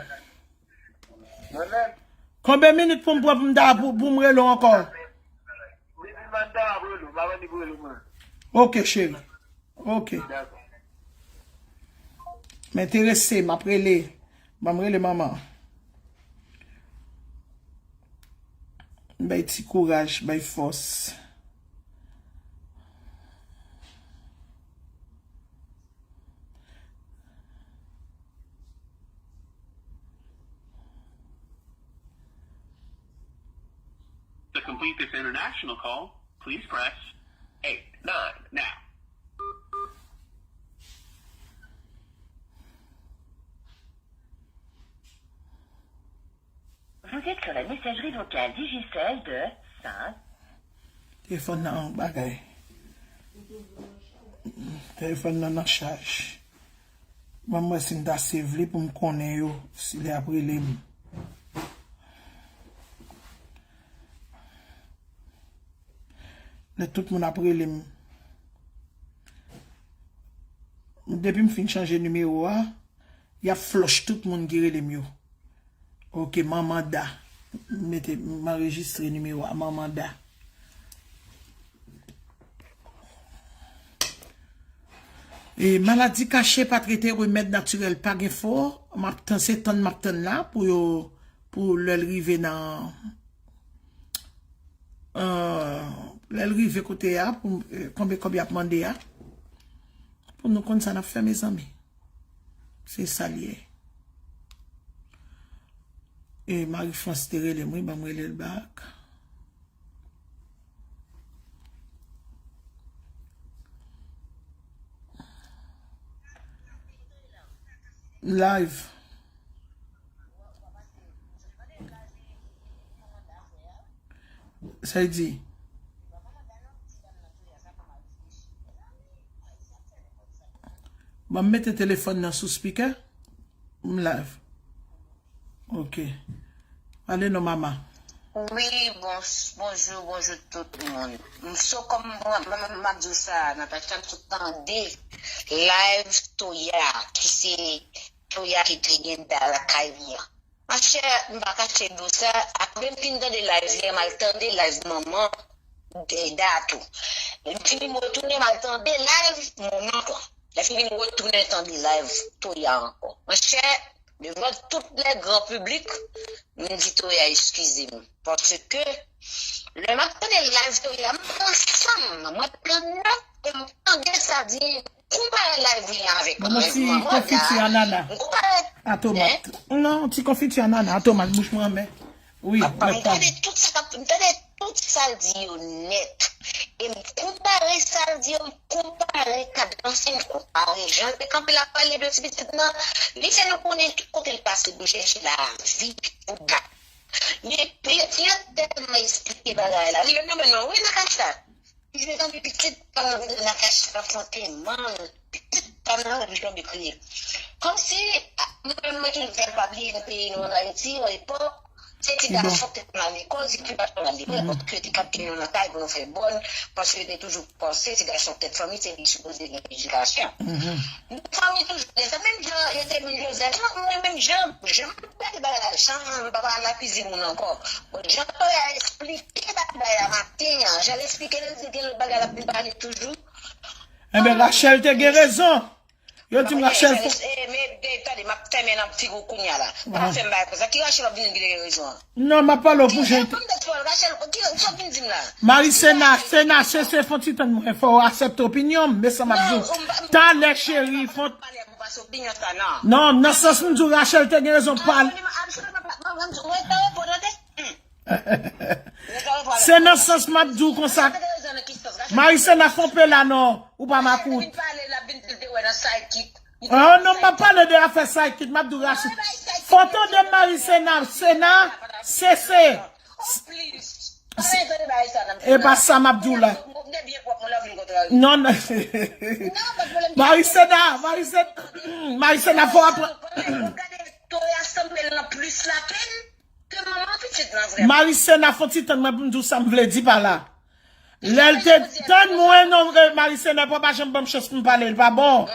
Mwen menm? Konbyen minit pou m pran pou m ta, pou, pou m rele w ankò? Depi m antre, m ap rele w, m ap annik rele w mwen. Ok, cheri. Ok. Dakò. M enterese, m ap rele. Ban m rele manman. Bay ti kouraj, bay fòs. To complete this international call, please press eight nine now. Vous êtes sur la messagerie vocale Digicel de cinq. Telefòn nan bagay. Telefòn nan nan chaj. Ban m wè si m ta save li pou m konnen yo, si li ap rele m. Lè tout moun ap rele m. Depi m fin chanje nimewo a, y ap flòch tout moun ki rele m yo. Ok, Manman Da. M mete, m anrejistre nimewo a, Manman Da. E maladi kache pa trete, remèd natirèl pa gen fò. M ap tann, se tann m ap tann la pou yo, pou lè l rive nan, euh, lè l rive kote a, pou, euh, konbyen kòb y ap mande a, pou nou konn sa n ap fè, mezanmi. Se sa l ye. E Marie France te rele m, wi, ban m rele l bak. Live. Sa y di? Ban m mete telefòn nan sou speaker. M live. Ok. Pale non, mama. Wi, bon, bonjou, bonjou tout moun. M so kòm mwen, mwen, mwen, m ap di w sa, Natacha, m sot tande live Toya, ki se Toya ki te gen Da lakay li an. Machè, m pa kache di w sa, apre m fin tande live li an, m al tande live manman Deda tou. Lè m fini m retounen, m al tande live manman ankò. Lè fini m retounen tande live Toya ankò. Monchè, devan tout lè gran piblik, m di Toya eskize m. Paske lè m ap tande live Toya, m pran san m, mwen pran nòt, e m tande sa di, konpare live li an avèk live manman Da, m konpare, atomat. Non, ti konfiti anana, atomat, bouch mwen anmè. Wi, m ap pale. M tande tout sa k ap, m tande tout sa l di yo nèt. E m konpare sa l di yo, m konpare kadans li, m konpare jan l te kanpe l ap pale de ti pitit nan. Li fè nou konnen tout kote l pase, pou chèche lavi pou Da. Men Petya tèlman esplike bagay la. Li menm nan men nou, wi, nan kay sa. Mezanmi, pitit pa m nan vin nan kay sa, m ap fè mal. Pitit pa m nan vin tonbe kriye. Kòmsi, a, mwen menm, mwen toujou fè l pa bliye nan peyi nou, an Ayiti, yon epòk, se ti gason ki te mal lekòl, se fi pa t mal lekòl, paske yo te kapte nou nan kay pou nou fè bòn, paske yo te toujou panse ti gason tèt fanmi, se li ki sipoze gen edikasyon. Fanmi toujou te fè menm jan, yo te vin Jozèf, non, mwen menm jan, jan m gade bagay la, jan m pa pral akize moun ankò. Bon, jan Toya esplike bagay la maten an, jan l esplike l, di gen lòt bagay l ap vin pale toujou. Enben, Rachel te gen rezon. Yo di m Rachel fò. Men, men, tande, m ap fèmen nan figi w kounye a la. Pa fè m bagay konsa. Ki Rachel w ap vin di ki te gen rezon an? Non, m ap pale w pou jan. Ki, Rachel, ki, sa w vin di m la? Marie Sena, Sena, se, se fon ti tann mwen, fò w aksepte opinyon m, men sa m ap di w. Talè, cheri, fon. Non, nan sans m di w Rachel te gen rezon pale. Se nan sans m ap di w konsa. Marie Sena, fon pe la non, ou pa makout. Oh non, m ap pale de afè Saykit, m ap di w Rachel. Fò tande Marie Sena, Sena, se, se. E pa sa m ap di w la. Non, non. Marie Sena, Marie Sena, Marie Sena, fò apre. Marie Sena, fon ti tann mwen pou m di w sa m vle di pa la. Lè l te tann mwen, non, Marie Sena, pa janm ban m chans pou m pale, l pa bon.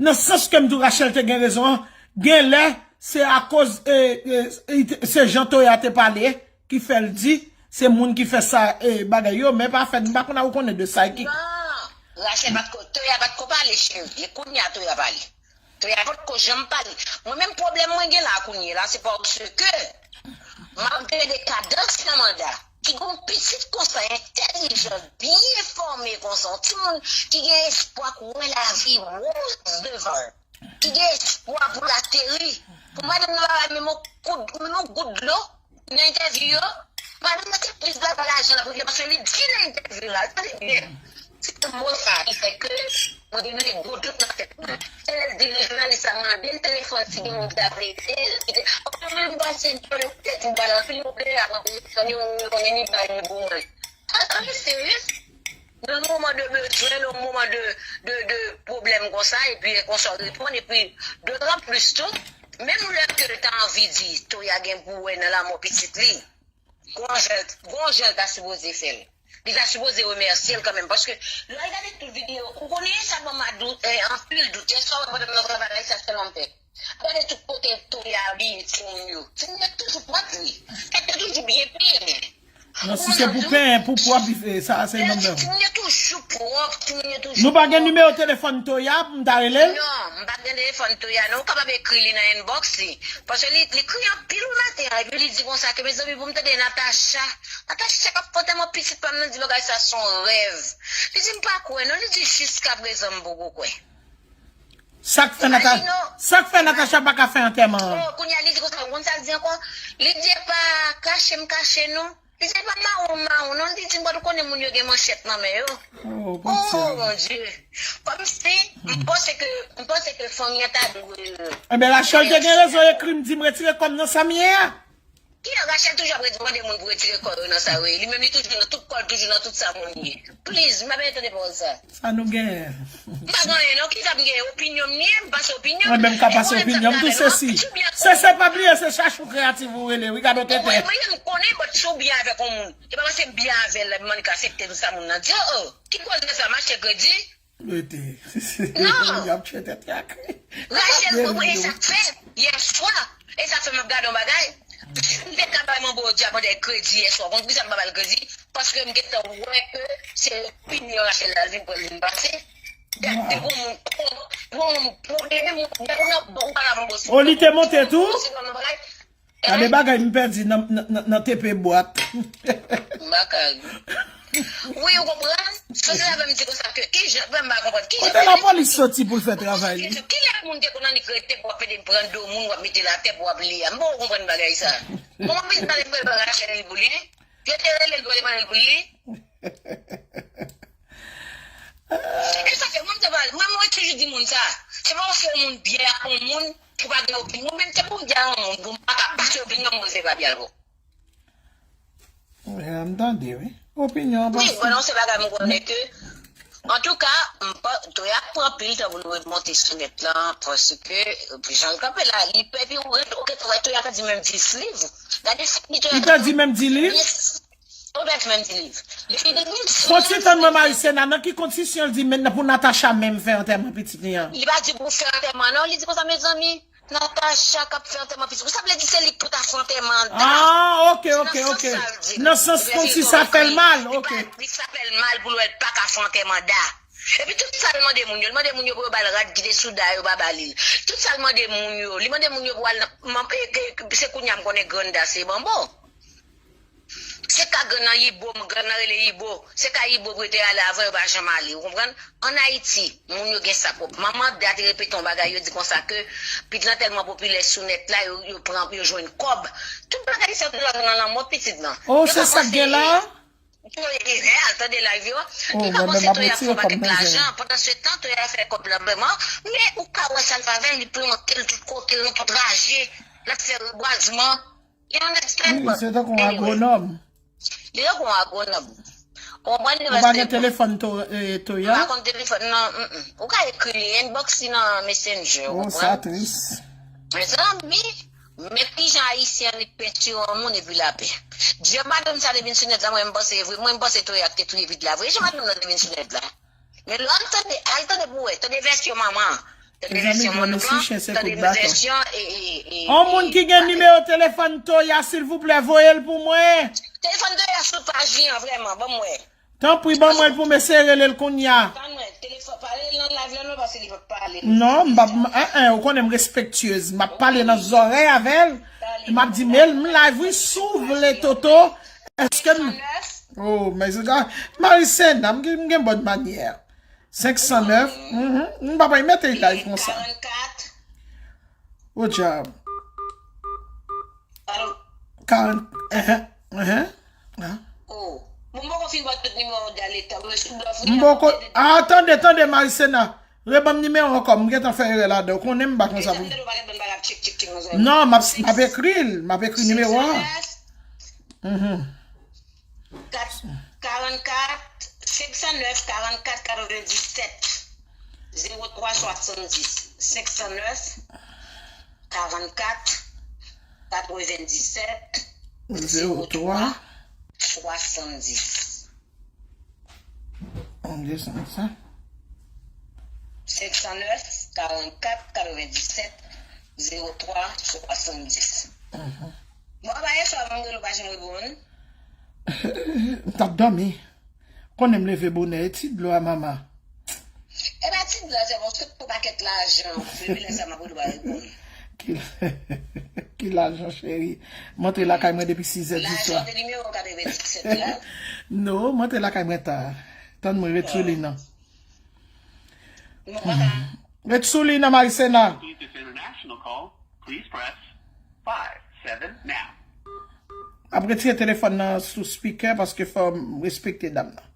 Nan sans ke m di w Rachel te gen rezon an, gen lè, se akoz, e, e, se jan Toya te pale, ki fè l di, se moun ki fè sa, e, bagay yo, men pa fèt, m pa konn a ou konnen de sa ki. Non, Rachel pa t ko, Toya pa t ko pale, cheri, e kounye a Toya pale. Toya potko janm pale. Mwen menm pwoblèm mwen gen la kounye la, se paske malgre dekadans nan manda, ki gon pitit konsa entèlijan, byen fòme konsa, yon timoun ki gen espwa k wè lavi woz devan l, ki gen espwa pou l ateri, pou madanm nan pa bay menm yon kout, menm yon gout dlo, nan entèvyou yo, madanm nan se plis bagay lajan l ap regle, paske li di nan entèvyou la, tande byen. Se mo sa ki fè ke mwen gen yon gwo dout nan tèt mwen. Se lè l di jounalis la mande l telefòn si gen moun ki ta vle ede l, ki te, mwen menm m pase nan tèt m pale anpil moun deja pran telefòn yo, moun yo konnen ni bay ni pou mwen. Are you serious? Nan moman de bezwen, nan moman de, de, de pwoblèm konsa, epi konsa w reponn, epi dotran plis tou, menm lè ke l ta anvi di, Toya gen pou wè nan lanmò pitit li, gon jan, gon jan l ta sipoze fè l. Li ta sipoze remèsye l kanmenm. Paske lè w gade tout videyo, ou konnen sa ban m a dout, eh, anpil dout. Yèswa, w wè pandan m nan travay la, sa sèlman m fè. Gade tout kote Toya abiye timoun yo. Timoun yo toujou pwòp, wi. Tèt yo toujou byen penyen. Non, si se pou penyen, pou pwòp, eh, sa se yon lòt bagay. Timoun yo toujou pwòp, timoun yo toujou Nou pa gen nimewo telefòn Toya pou m ta rele l? Non, m pa gen telefòn Toya, non. Ou kapab ekri li nan inbox li. Paske li, li kriye anpil maten an, epi li di konsa ke, mezanmi, pou m tande Natacha. Natacha k ap fè antèman pitit pa m nan, di bagay sa se yon rèv. Li di, m pa kwè, non. Li di, jiskaprezan, m poko kwè. Sa k fè Natacha, sa k fè Natacha pa ka fè antèman an? Oh, kounye a, li di konsa, ou konn sa l di ankò? Li di, e pa kache m kache, non. Li di, e pa mawon m mawon, non. Li di, m pa t konnen moun yo gen manchèt nan men yo. Oh, Oh, mon Dieu. Kòmsi, m panse ke, m panse ke fanmi an ta dwe. Enben, Rachel te gen rezon ekri m di m retire kò m nan sa m ye a. Ki lè Rachel toujou ap mande moun pou retire kò yo nan sa yo ye. Li menm li toujou nan tout kò l, toujou nan tout sa moun ye. Please, m pa bezwen tande pawòl sa. Sa nou genyen? M pa gen anyen non, ki sa m genyen? Opinyon m ye, m pase opinyon. Mwen menm ka pase opinyon m tou, se si. Se, se pa bliye, se Chachou Kreyatif ou rele, wi, gade w tenten. Mwen, mwen, m konnen, but si w byen avèk yon moun, e pa paske m byen avè l, m annik aksepte tout sa moun nan di. Oh, oh, ki koze sa, m achte kredi? Rete. Non. Y ap tchwe tèt yak. Rachel, mwen, mwen, e sa k fè, yèswa, e sa k fè m ap gade yon bagay. M te ka bay manbo djab an dèyè kredi yèswa. Konn poukisa m pa ba l kredi? Paske m gentan wè ke se opinyon Rachel la vin pran vin pase. Depi yon moun, depi yon moun, depi yon moun, depi yon moun nan bon, ou pa la manbo. O, li te monte tou? Gade bagay m pèdi nan, nan, nan, nan T P bwat. M pa ka ri. Wi, ou konprann? Sòsyè la fè m di konsa ke, ki jan, m pa konprann. Ki jan Kote lapolis soti pou l fè travay li? Ki lè moun te konn annik rete pou w ap pede pran do moun, w ap mete l atè pou w ap li a? M poko konprann bagay sa. Kòman piti pale m pral pran Rachel li pou li? Yo te rele l pou yo te pran l pou li? E sa fè, mwen, m te pale, mwen, mwen toujou di moun sa. Se pa paske yon moun byen ak yon moun, pou pa gen opinyon. Mwen menm, se pou m di a yon moun, pou m pa ka pase opinyon m, mwen se pa byen ankò. Wi, m tande, wi. Opinyon an Wi, pase. Bon, non, se bagay mwen konnen ke, antouka, m pa, Toya pran pil tan pou nou remonte sou nèt lan, paske, jan l kanpe la, li pè, epi ou, ou, ou, Toya pèdi menm dis liv. Gade sa ki Toya Li pèdi menm dis liv? Ou pèdi menm dis liv. Depi de mil sèz. Fò ti tann mwen, Marisena, nan ki kondisyon l di men pou Natacha menm fè antèman pitit li an? Li pa di pou fè antèman, non, li di konsa, mezanmi, Natacha k ap fè antèman pitit. Sa vle di se li k pou ta fè antèman Da. Ah, ok, ok, ok. Nan sans kòmsi sa fè l mal, ok. Li sa fè l mal pou l wè l pa ka fè antèman Da. Epi tout sa l mande moun yo, l mande moun yo pou yo ba l rad ki te sou Da yo, pa ba li l. Tout sa l mande moun yo, li mande moun yo pou al nan, man, e, e, se kounye a m konnen grann Da se Banbo. Se ka grann nan Yibo, grann nan rele Yibo. Se ka Yibo pou yo te ale avan, yo pa janm ale, ou konprann? Ann Ayiti, moun yo gen sa pwòp. Manman Da te repete yon bagay, yo di konsa ke pitit lan tèlman popilè sou nèt la, yo, yo pran, yo jwenn kòb. Tout bagay sa yo te nan lanmò pitit lan. Oh, se sa k gen la? Yo, e, e, al tande live yo. Li pa panse Toya fè yon pakèt lajan. Pandan se tan, Toya fè kòb lan vrèman. Men ou ka wè sa l fè avè l, li plante l tout kote, nan tout raje. L ap fè rebwazman. You understand? Wi, se tankou yon agwonòm. Li tankou yon agwonòm. Ou konprann? Ou pa gen telefòn To-, eh, Toya? M pa konn telefòn, non, mm, mm. Ou ka ekri li, inbox li nan Messenger, ou konprann? Oh, sa tris. Mezanmi, men kijan Ayisyen annik pentire yon moun epi lapè. Jan madanm sa te vin sou nèt la, mwen m panse e vre, mwen m panse Toya ki te touye pitit la vre. Jan madanm nan te vin sou nèt la. Men lè w al tande, al tande pou wè, tande vèsyon manman an. Tande vèsyon manman an, tande vèsyon, e, e, e, On moun ki gen nimewo telefòn Toya, silvouplè, voye l pou mwen. Telefòn Toya sou paj li an, vrèman, ban m wè. Tanpri, ban mwen l pou m eseye rele l kounye a. Ban mwen, telefòn, pale l nan live la non, paske li p ap pale. Non, m p ap, m, en, en, ou konnen m respektyez. M ap pale nan zòrèy avè l. M ap di, men m live, wi, si w vle, Toto. Èske m, oh, men se sa. Marisena, m gen, m gen bòn manyè. Senk san nèf. Mhm. M pa pral mete live konsa. Good job. Karant, ehe, ehe. Oh. Bon, m poko fin ba tout nimewo Da letan. Mwen sou blòf. M poko. Ah, tande, tande, Marisena. Reban m nimewo ankò. M gentan fè erè ladan. Ou konnen m pa konsa pou. Non, m ap, m ap ekri l. M ap ekri nimewo an. Mhm. Kat, karannkat, senk san nèf, karannkat, katrevenndisèt, zewo twa, swasanndis, senk san nèf, karannkat, katrevenndisèt, zewo twa, swasanndis. Desann sa. Senk san nèf, karannkat, katrevenndisèt, zewo twa, swasanndis. Bon, ba yèswa, m rele w pa janm reponn. M t ap dòmi. Konnen m leve bonè, e ti dlo a mama. E pa ti dlo a, se bon, se pou pakèt lajan. Depi lè sa, m ap rele w pa reponn. Ki, ki lajan, cheri? M antre lakay mwen depi sizè di swa. Lajan de nimewo katrevenndisèt la. Non, m antre lakay mwen ta. Tann mwen ret sou li nan. Bon, papa. Ret sou li nan, Marisena. Complete this international call, please press five seven now. Ap retire telefòn nan sou speaker paske fò m respekte dam nan.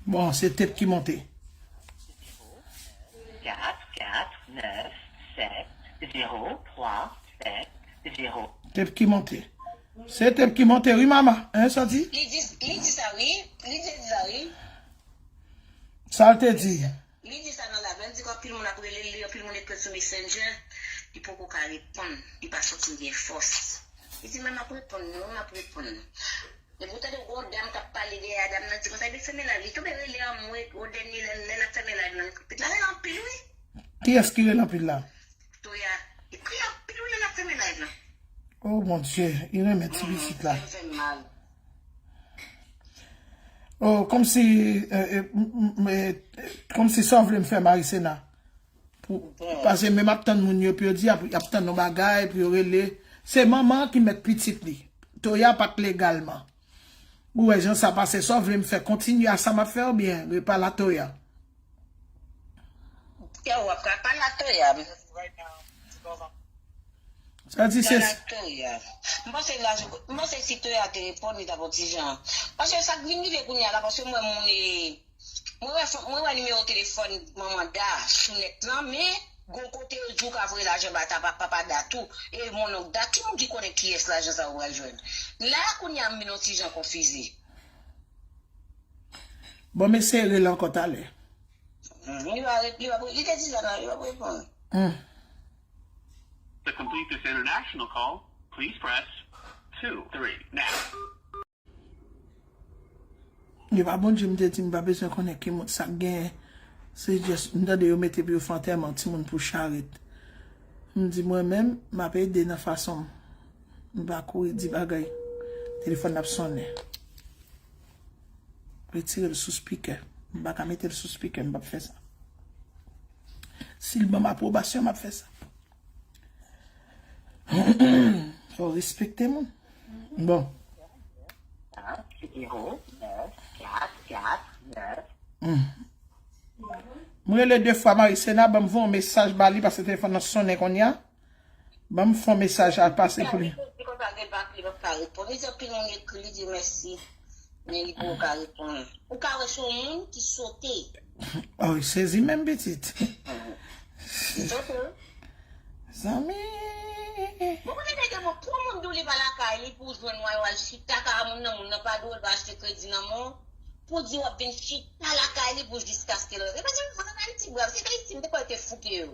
Bon, se tèt ki monte. Quatre quatre neuf sept zéro trois sept zéro. Tèt ki monte. Se tèt ki monte, wi, mama. Hein, sa di? Li di, li di sa, wi. Li di, di sa, wi. Sa l te di? Li di sa nan live la, li di ke anpil moun ap rele li, anpil moun ekri sou Messenger, li poko ka reponn, li pa santi l gen fòs. Li di, "Men m ap reponn, non, m ap reponn." Epi ou tande yon dam k ap pale dèyè a dam nan, di konsa, "Epi fèmen live." Li tonbe rele anmwe, o dènye lè, lè l ap fèmen live la, li rele anpil, wi. Kiyès ki rele anpil la? Toya, li kriye anpil, wi, lè l ap fèmen live la. Oh mon Dieu, li renmen ti pitit la. Sa fè m mal. Oh, kòmsi, eh, eh, m- m- eh, kòmsi sa w vle m fè, Marisena. Pou, paske menm ap tann moun yo, pou yo di, ap, ap tann yon bagay, pou yo rele. Se manman ki mèt pitit li. Toya pa t legalman. Ou wè jan sa pase, sa w vle m fè, kontinye a sa m ap fè oubyen repa la Toya? Yo, w ap ka pale ak Toya. Sa di se Pale ak Toya. M panse la, m panse si Toya te reponn, li t ap yon ti jan. Paske sa k vin rive kounye a la, paske mwen, moun e, mwen wè, fò- mwen wè nimewo telefòn manman Da sou nèt lan, men gon kote yo di w ka voye lajan ba ta pa- papa Da tou, e monnonk Da, ki moun ki konnen kiyès lajan sa yo pral jwenn? La kounye a m vin yon ti jan konfize. Bon, m eseye rele ankò talè. Hmm, li va re- li va re- li te di sa nan, li va reponn. Hmm. To complete this international call, please press two three now. Yo pa Bondye, m te di m pa bezwen konnen ki moun sa k genyen. Se just, m tande yo mete pou yo fè antèman timoun pou charit. M di mwen menm, m ap ede nan fason m. M pa kouri di bagay. Telefòn ap sonnen. Retire l sou speaker. M pa ka mete l sou speaker, m p ap fè sa. Si l ban m apwobasyon, m ap fè sa. Fò w respekte moun. Bon. Zéro neuf quatre quatre neuf. Hmm. M rele de fwa Marisena, ban m voye yon mesaj ba li, paske telefòn nan sonnen kounye a. Ban m fè yon mesaj al pase pou li. Li konn pa gen bak, li pa ka reponn. Li di anpil moun ekri, li di mèsi. Men li poko ka reponn. Ou ka wè se yon moun ki sote. Oh, sezi menm pitit. Li sote, wi. Zanmi. Bon, konnen nèg yo, bon, pou moun di w li pa lakay li, pou w jwenn w al chita kay moun nan, moun nan pa dwe w, l pa achte kredi nan men w, pou di w ap vin chita lakay li pou jiskaske l rantre. Paske moun an Ayiti, brav, se Ayiti, m te kwè yo te fouke yo.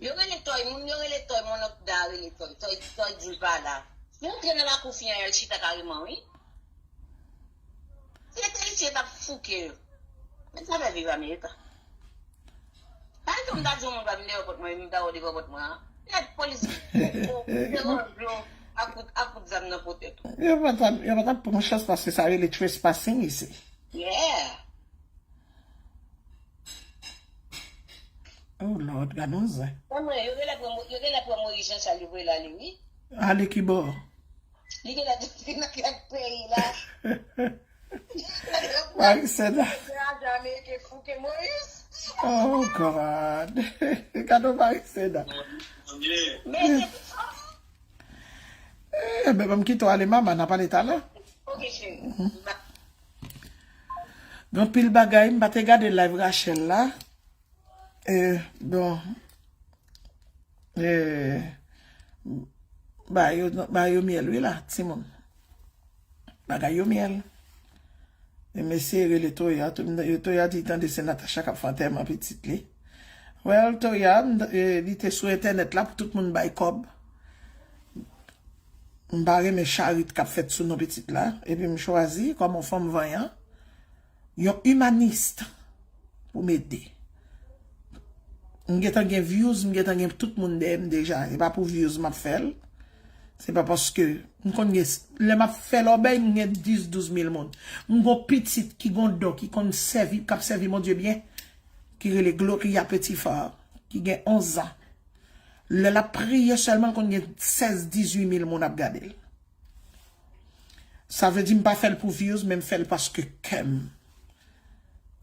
Yo rele Toy, moun yo rele Toy, monnonk Da rele Toy, Toy, Toy di l pa la. Li rantre nan lakou fi an, y al chita kareman, wi. Si yo te Ayisyen, yo t ap fouke yo. Men sa fè viv Amerika. Pa egzanp, m ta di yon moun pa vin devan pòt mwen, m ta wè w devan pòt mwen an. Nèg polis, devan dlo, ak kout, ak kout zam nan potèt ou. Yo pa t ap, yo pa t ap pran chans paske sa rele trespassing isi. Yeah. Oh Lord, gad yon zen. Mwen, yo genlè pran Mo- yo genlè pran Moyiz Janchal, yo voye l ale, wi. Ale ki bò? Li genlè di nan kèk peyi la. Marisena. Raja Ameriken fouke Moyiz. Oh God. Gad yon Marisena. Men se pou sa. Eh, ben, ban m kite w ale, mama, n a pale talè. Ok, cheri. Gen anpil bagay, m pa te gade live Rachel la. Eh, bon. Eh, ba yo, ba yo myèl, wi la, timoun. Bagay yo myèl. E mesye rele Toya, tou, yo, Toya di tande se Natacha k ap fè antèman pitit li. Well, Toya, m, eh, li te sou entènèt la pou tout moun bay kòb. M pa renmen charit k ap fèt sou non pitit la. Epi m chwazi, kòm yon fanm vanyan, yon imanis pou m ede. M gentan gen views, m gentan gen tout moun dèyè m deja. E pa pou views m ap fè l. Se pa paske m konn gen, lè m ap fè lòbèy, m gen dis, douz mil moun. M gon pitit ki gon don, ki konn sèvi, k ap sèvi Bondye byen, ki rele Gloria Petit-Fort, ki gen onz an. Lè l ap priye sèlman, l konn gen sèz, dizuit mil moun ap gade l. Sa vle di m pa fè l pou views, men m fè l paske kè m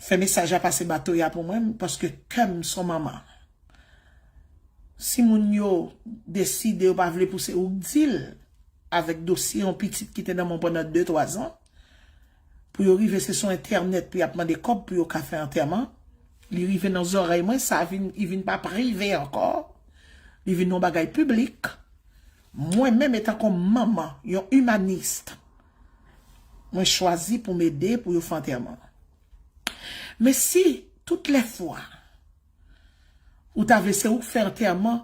fè mesaj la pase ba Toya pou mwen, paske kè m se yon manman. Si moun yo deside yo pa vle pou se ou k di l, avèk dosye yon pitit ki te nan men w pandan de, twa zan, pou yo rive se sou entènèt pou y ap mande kòb pou yo ka fè antèman, li rive nan zòrèy mwen, sa vin, li vin pa prive ankò, li vin yon bagay piblik. Mwen menm, etanke yon manman, yon imanis, mwen chwazi pou m ede pou yo fè antèman. Men si, tout lè fwa, ou ta vle se ou k fè antèman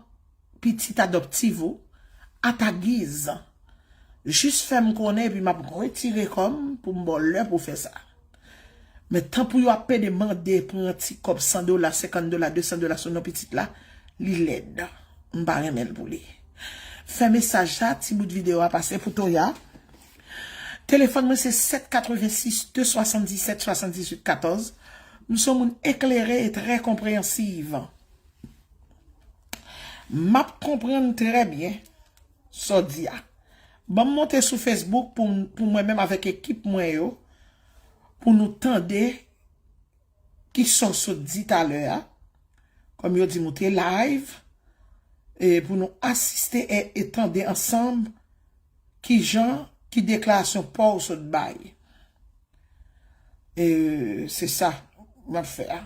pitit adoptif ou, a ta giz, jis fè m konnen epi m ap retire kò m pou m ba w lè pou w fè sa. Men tan pou yo ap pede mande pran ti kòb san dola, senkant dola, de san dola sou non pitit la, li lèd. M pa renmen l pou li. Fè mesaj sa, ti bout videyo a pase pou Toya. Telefòn mwen se sèt katrevensis de swasanndisèt swasanndizuit katòz. M se yon moun eklere e trè konpreyansiv. M ap konprann trè byen sa w di a. Ban m monte sou Facebook pou, pou mwen menm avèk ekip mwen yo, pou nou tande kisa w sot di talè a. Kòm yo di m ou te live, e pou nou asiste e, e tande ansanm kijan, ki deklarasyon pa w sot bay. E se sa m ap fè a.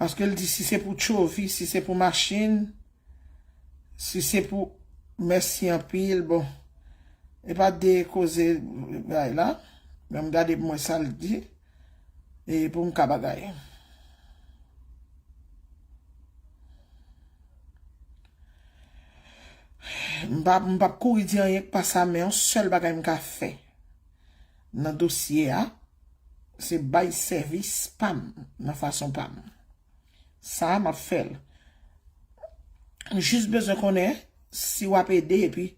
Paske l di si se pou tchovi, si se pou machin, si se pou, mèsi anpil, bon. E pa de koze bagay la. Men m gade pou mwen sa l di. E pou m ka bagay. M pa, m p ap kouri di anyen k pa sa, men yon sèl bagay m ka fè nan dosye a, se bay sèvis pa m, nan fason pa m. Sa a, m ap fè l. M jis bezwen konnen si w ap ede, epi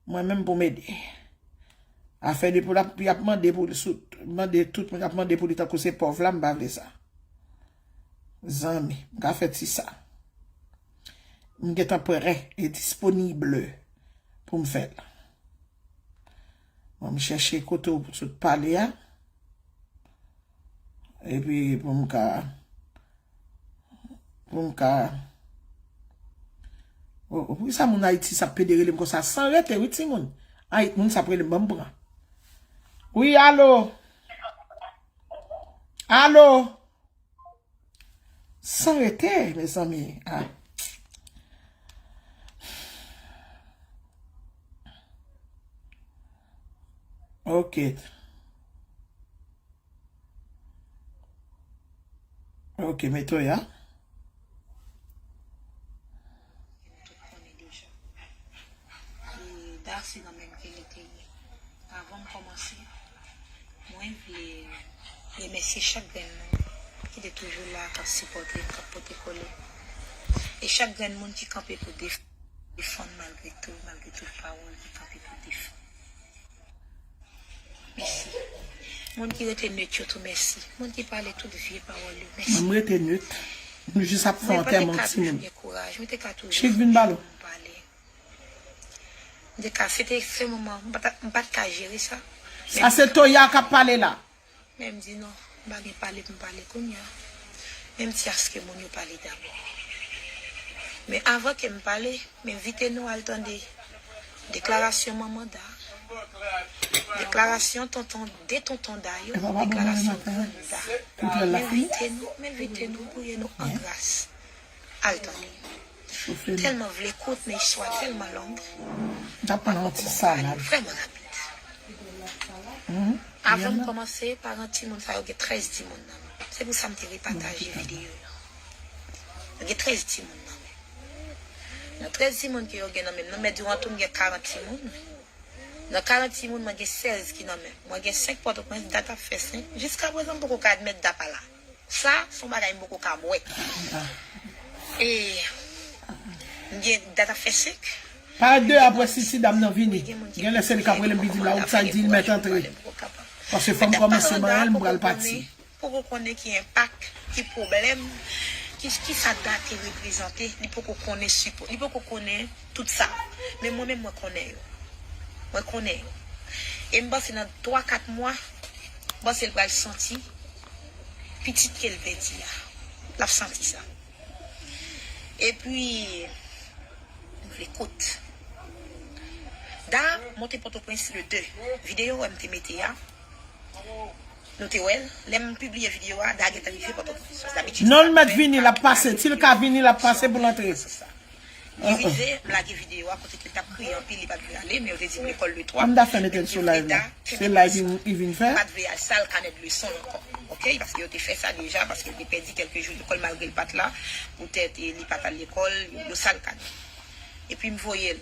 mwen menm pou m ede. Afè de pou l ap, y ap mande pou l sou, mande tout moun ap mande pou li tankou se pòv la, m pa vle sa. Zanmi, m ka fè ti sa. M gentan prè e disponib pou m fè l. Bon, m chèche kote w sot pale a. Epi pou m ka, pou m ka, o, o, poukisa moun Ayiti sa ap pede rele m konsa san rete, wi, timoun? Ayit, moun sa ap rele m, ban m pran. Wi, alo? Alo? San rete, mezanmi. Ah. Ok. Ok, mete w ya. Tout konnen deja. E Da se nan menm ke li te ye. Avan m kòmanse, mwen vle remèsye chak grenn moun ki te toujou la, k ap sipòte m, k ap pote kole. E chak grenn moun ki kanpe pou def-, defann malgre tou, malgre tout pawòl ki kanpe pou defann. Mèsi. Moun ki rete net yo tou, mèsi. Moun ki pale tout vye pawòl yo, mèsi. Mwen, m rete net. Nou jis ap fè antèman timoun. Mwen pa te ka toujou gen kouraj, mwen te ka toujou fè yon pale. M te ka, se te, se moman, m pa ta, m pa t ka jere sa. Sa se Toya k ap pale la. Men m di non, m pa gen pale pou m pale kounye a. Men m di aske moun yo pale dabò. Men avan ke m pale, m envite nou al tande deklarasyon manman Da, deklarasyon tonton, de tonton Da yo, deklarasyon grann Da. M envite nou, m envite nou, priye nou an gras. Al tande. M tèlman vle kout, men istwa tèlman long. M ta pran yon ti salad. Vrèman rapid. Avan m kòmanse, paran timoun sa yo gen trèz timoun nan men. Se pou sa m te repataje videyo yo. Yo gen trèz timoun nan men. Nan trèz timoun ke yo gen nan men m nan, men diwan tou m gen karant timoun. Nan karant timoun, mwen gen sèz ki nan men m. Mwen gen senk Pòtoprens, Dat ap fè senk. Jiskaprezan, m poko ka admèt Dat pa la. Sa, se yon bagay m poko ka bwè. E m gen Dat ap fè senk. Pa de apre si si dam nan vini. Gen lè se li k ap rele m, li di m la, outside, di l mèt antre. Paske fò m kòmanse manyen l, m pral pati. Poko konnen ki enpak, ki pwoblèm, ki, ki sa Dat te reprezante, li poko konnen sipò, li poko konnen tout sa. Men mwen menm, mwen konnen yo. Mwen konnen yo. E m panse nan twa, kat mwa, m panse l pral santi pitit ke l pèdi a. L ap santi sa. Epi, m vle kout. Da monte Pòtoprens le de. Videyo wè m te mete a, nou te wè l. Lè m pibliye videyo a, Da gentan rive Pòtoprens. Dabitid, non, l mèt vini, l ap pase. Si l ka vini, l ap pase pou l antre. Li rive, m lage videyo a kote ke l t ap kriye anpil, li pa t vle ale, men yo te di m lekòl le twa. Kòm Da fè mete l sou live la. Se live li vin fè. Pa t vle al sal kanè de leson l ankò. Oke, paske yo te fè sa deja, paske l te pèdi kèlke jou lekòl malgre l pa t la, poutèt, e, li pa t al lekòl, yo, yo sal kanè. Epi m voye l.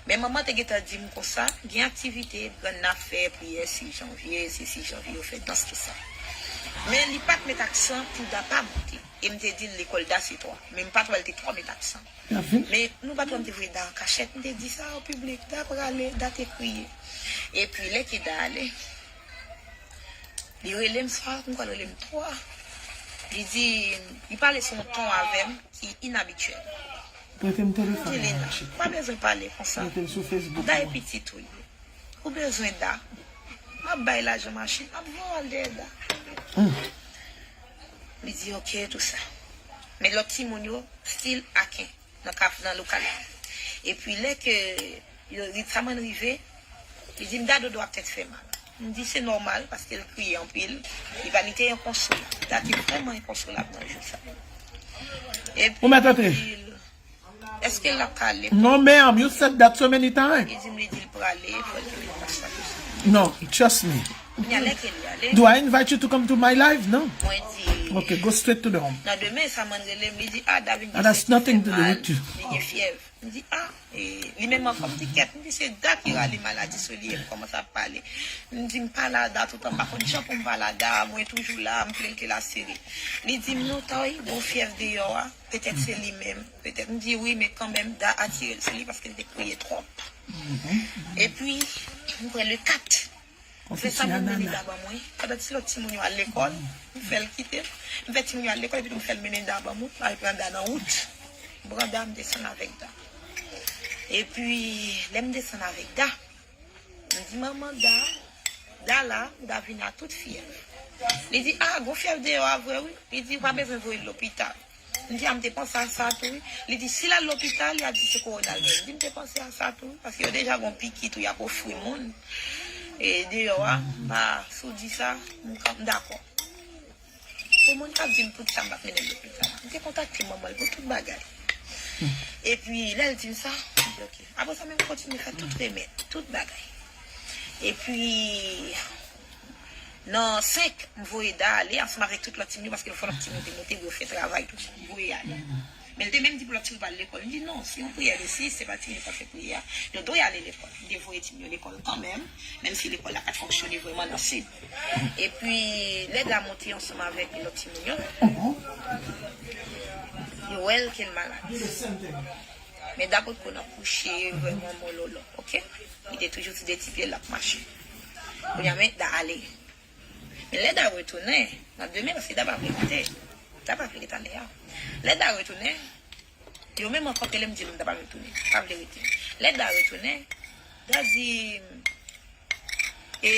Men manman te gentan di m konsa, gen aktivite, grann nan ap fè, priyè sis janvye, se sis janvye, yo fè dans, tout sa. Men li pa t met aksan pou Da pa monte. E m te di l lekòl Da se twa. Men m pa t wè l te twò met aksan. Men nou pa t wè m te voye Da an kachèt. M te di sa o piblik, Da prale, Da te kriye. Epi lè ke Da ale, li rele m swa, m kwè l rele m twa. Li di, li pale sou yon ton avè m ki inabityèl. Prete m telefòn nan, Lina, mache. Pa bezwen pale konsa. Prete l sou Facebook. Da e pitit ou ye. Ou bezwen Da. M ap bay lajan machin, m ap voye w al dèyè Da. Li di, oke, tou sa. Men lòt timoun yo, still aken, nan kaf, nan lokal la. Epi lè ke yo, Ritsaman rive, li di m, Da, dodo ap tèt fè mal. M di, se nòmal, paske l kriye anpil. Li pa, li te enkonsolab. Da te vrèman enkonsolab nan jou sa. Epi, ou mèt antre. Èske l ap ka ale? No, ma'am, you said that so many times. Li di m, li di l prale, fò l te met aksan sou sa. No, trust me. Kounye a lè ke li ale. Do I invite you to come to my live? No. Mwen di. Okay, go straight to the home. Nan demen, Saman rele m, li di, ah, Da vin gen senti fè mal, li gen fyèv. M di, ah, e, li menm ankò, m di, kèt, m di, se Da ki rale maladi sou li, e m kòmanse ap pale. M di, m pale a Da toutan, m pa konn jan pou m pale a Da, mwen toujou la, m plede l asire. Li di m, non, Toy, gon fyèv deyò a. Petèt se li menm. Petèt, m di wi, men kanmenm, Da atire l sou li paske l te kriye twòp. Epi, m kwè le kat, m fè Saman mennen Da ban mwen. Pandan ti lòt timoun yo al lekòl, m fè l kite m. M fè timoun yo al lekòl, epi tou m fè l mennen Da ban mwen. M al pran Da nan wout. M pran Da, m desann avèk Da. Epi, lè m desann avèk Da, m di, manman, Da, Da la, Da vin a tout fyèv. Li di, ah, gon fyèv deyò a vre, wi. Li di, ou pa bezwen voye l lopital. M di, a, m te panse a sa tou, wi. Li di, si l al lopital, y a di se kowona l genyen. M di, m te panse a sa tou, wi, paske yo deja gon piki tou y ap ofri moun, e, deyò a, m pa, si w di sa, m ka, m dakò. Pou moun k ap di m tout sa, m p ap mennen l lopital. M te kontakte manman l pou tout bagay. Epi, lè l di m sa, m di, oke. Apre sa, men m kontinye fè tout remèd, tout bagay. Epi, nan senk, m voye Da ale ansanm avèk tout lòt timoun yo, paske fò lòt timoun te monte, yo fè travay, tout sa, m voye ale. Men l te menm di pou lòt timoun pa al lekòl. M di, non, se yon priyè de sis, se pa timoun yo k ap fè priyè a. Yo dwe ale lekòl. M te voye timoun yo lekòl kanmenm, menm si lekòl la pa t fonksyone vrèman nan sid. Epi, lè Da monte ansanm avèk lòt timoun yo, yo wè l ke l malad. Men Da potko nan kouche vrèman mololo, oke? Li te toujou sou de ti pye l ap mache. Kounye a, men Da ale. Men lè Da retounen, nan demen, paske Da pa vle rete. Da pa vle rete ane a. Lè Da retounen, yo menm ankò, ke lè m di l, Da pa vle retounen. Pa vle rete. Lè Da retounen, Da di, e,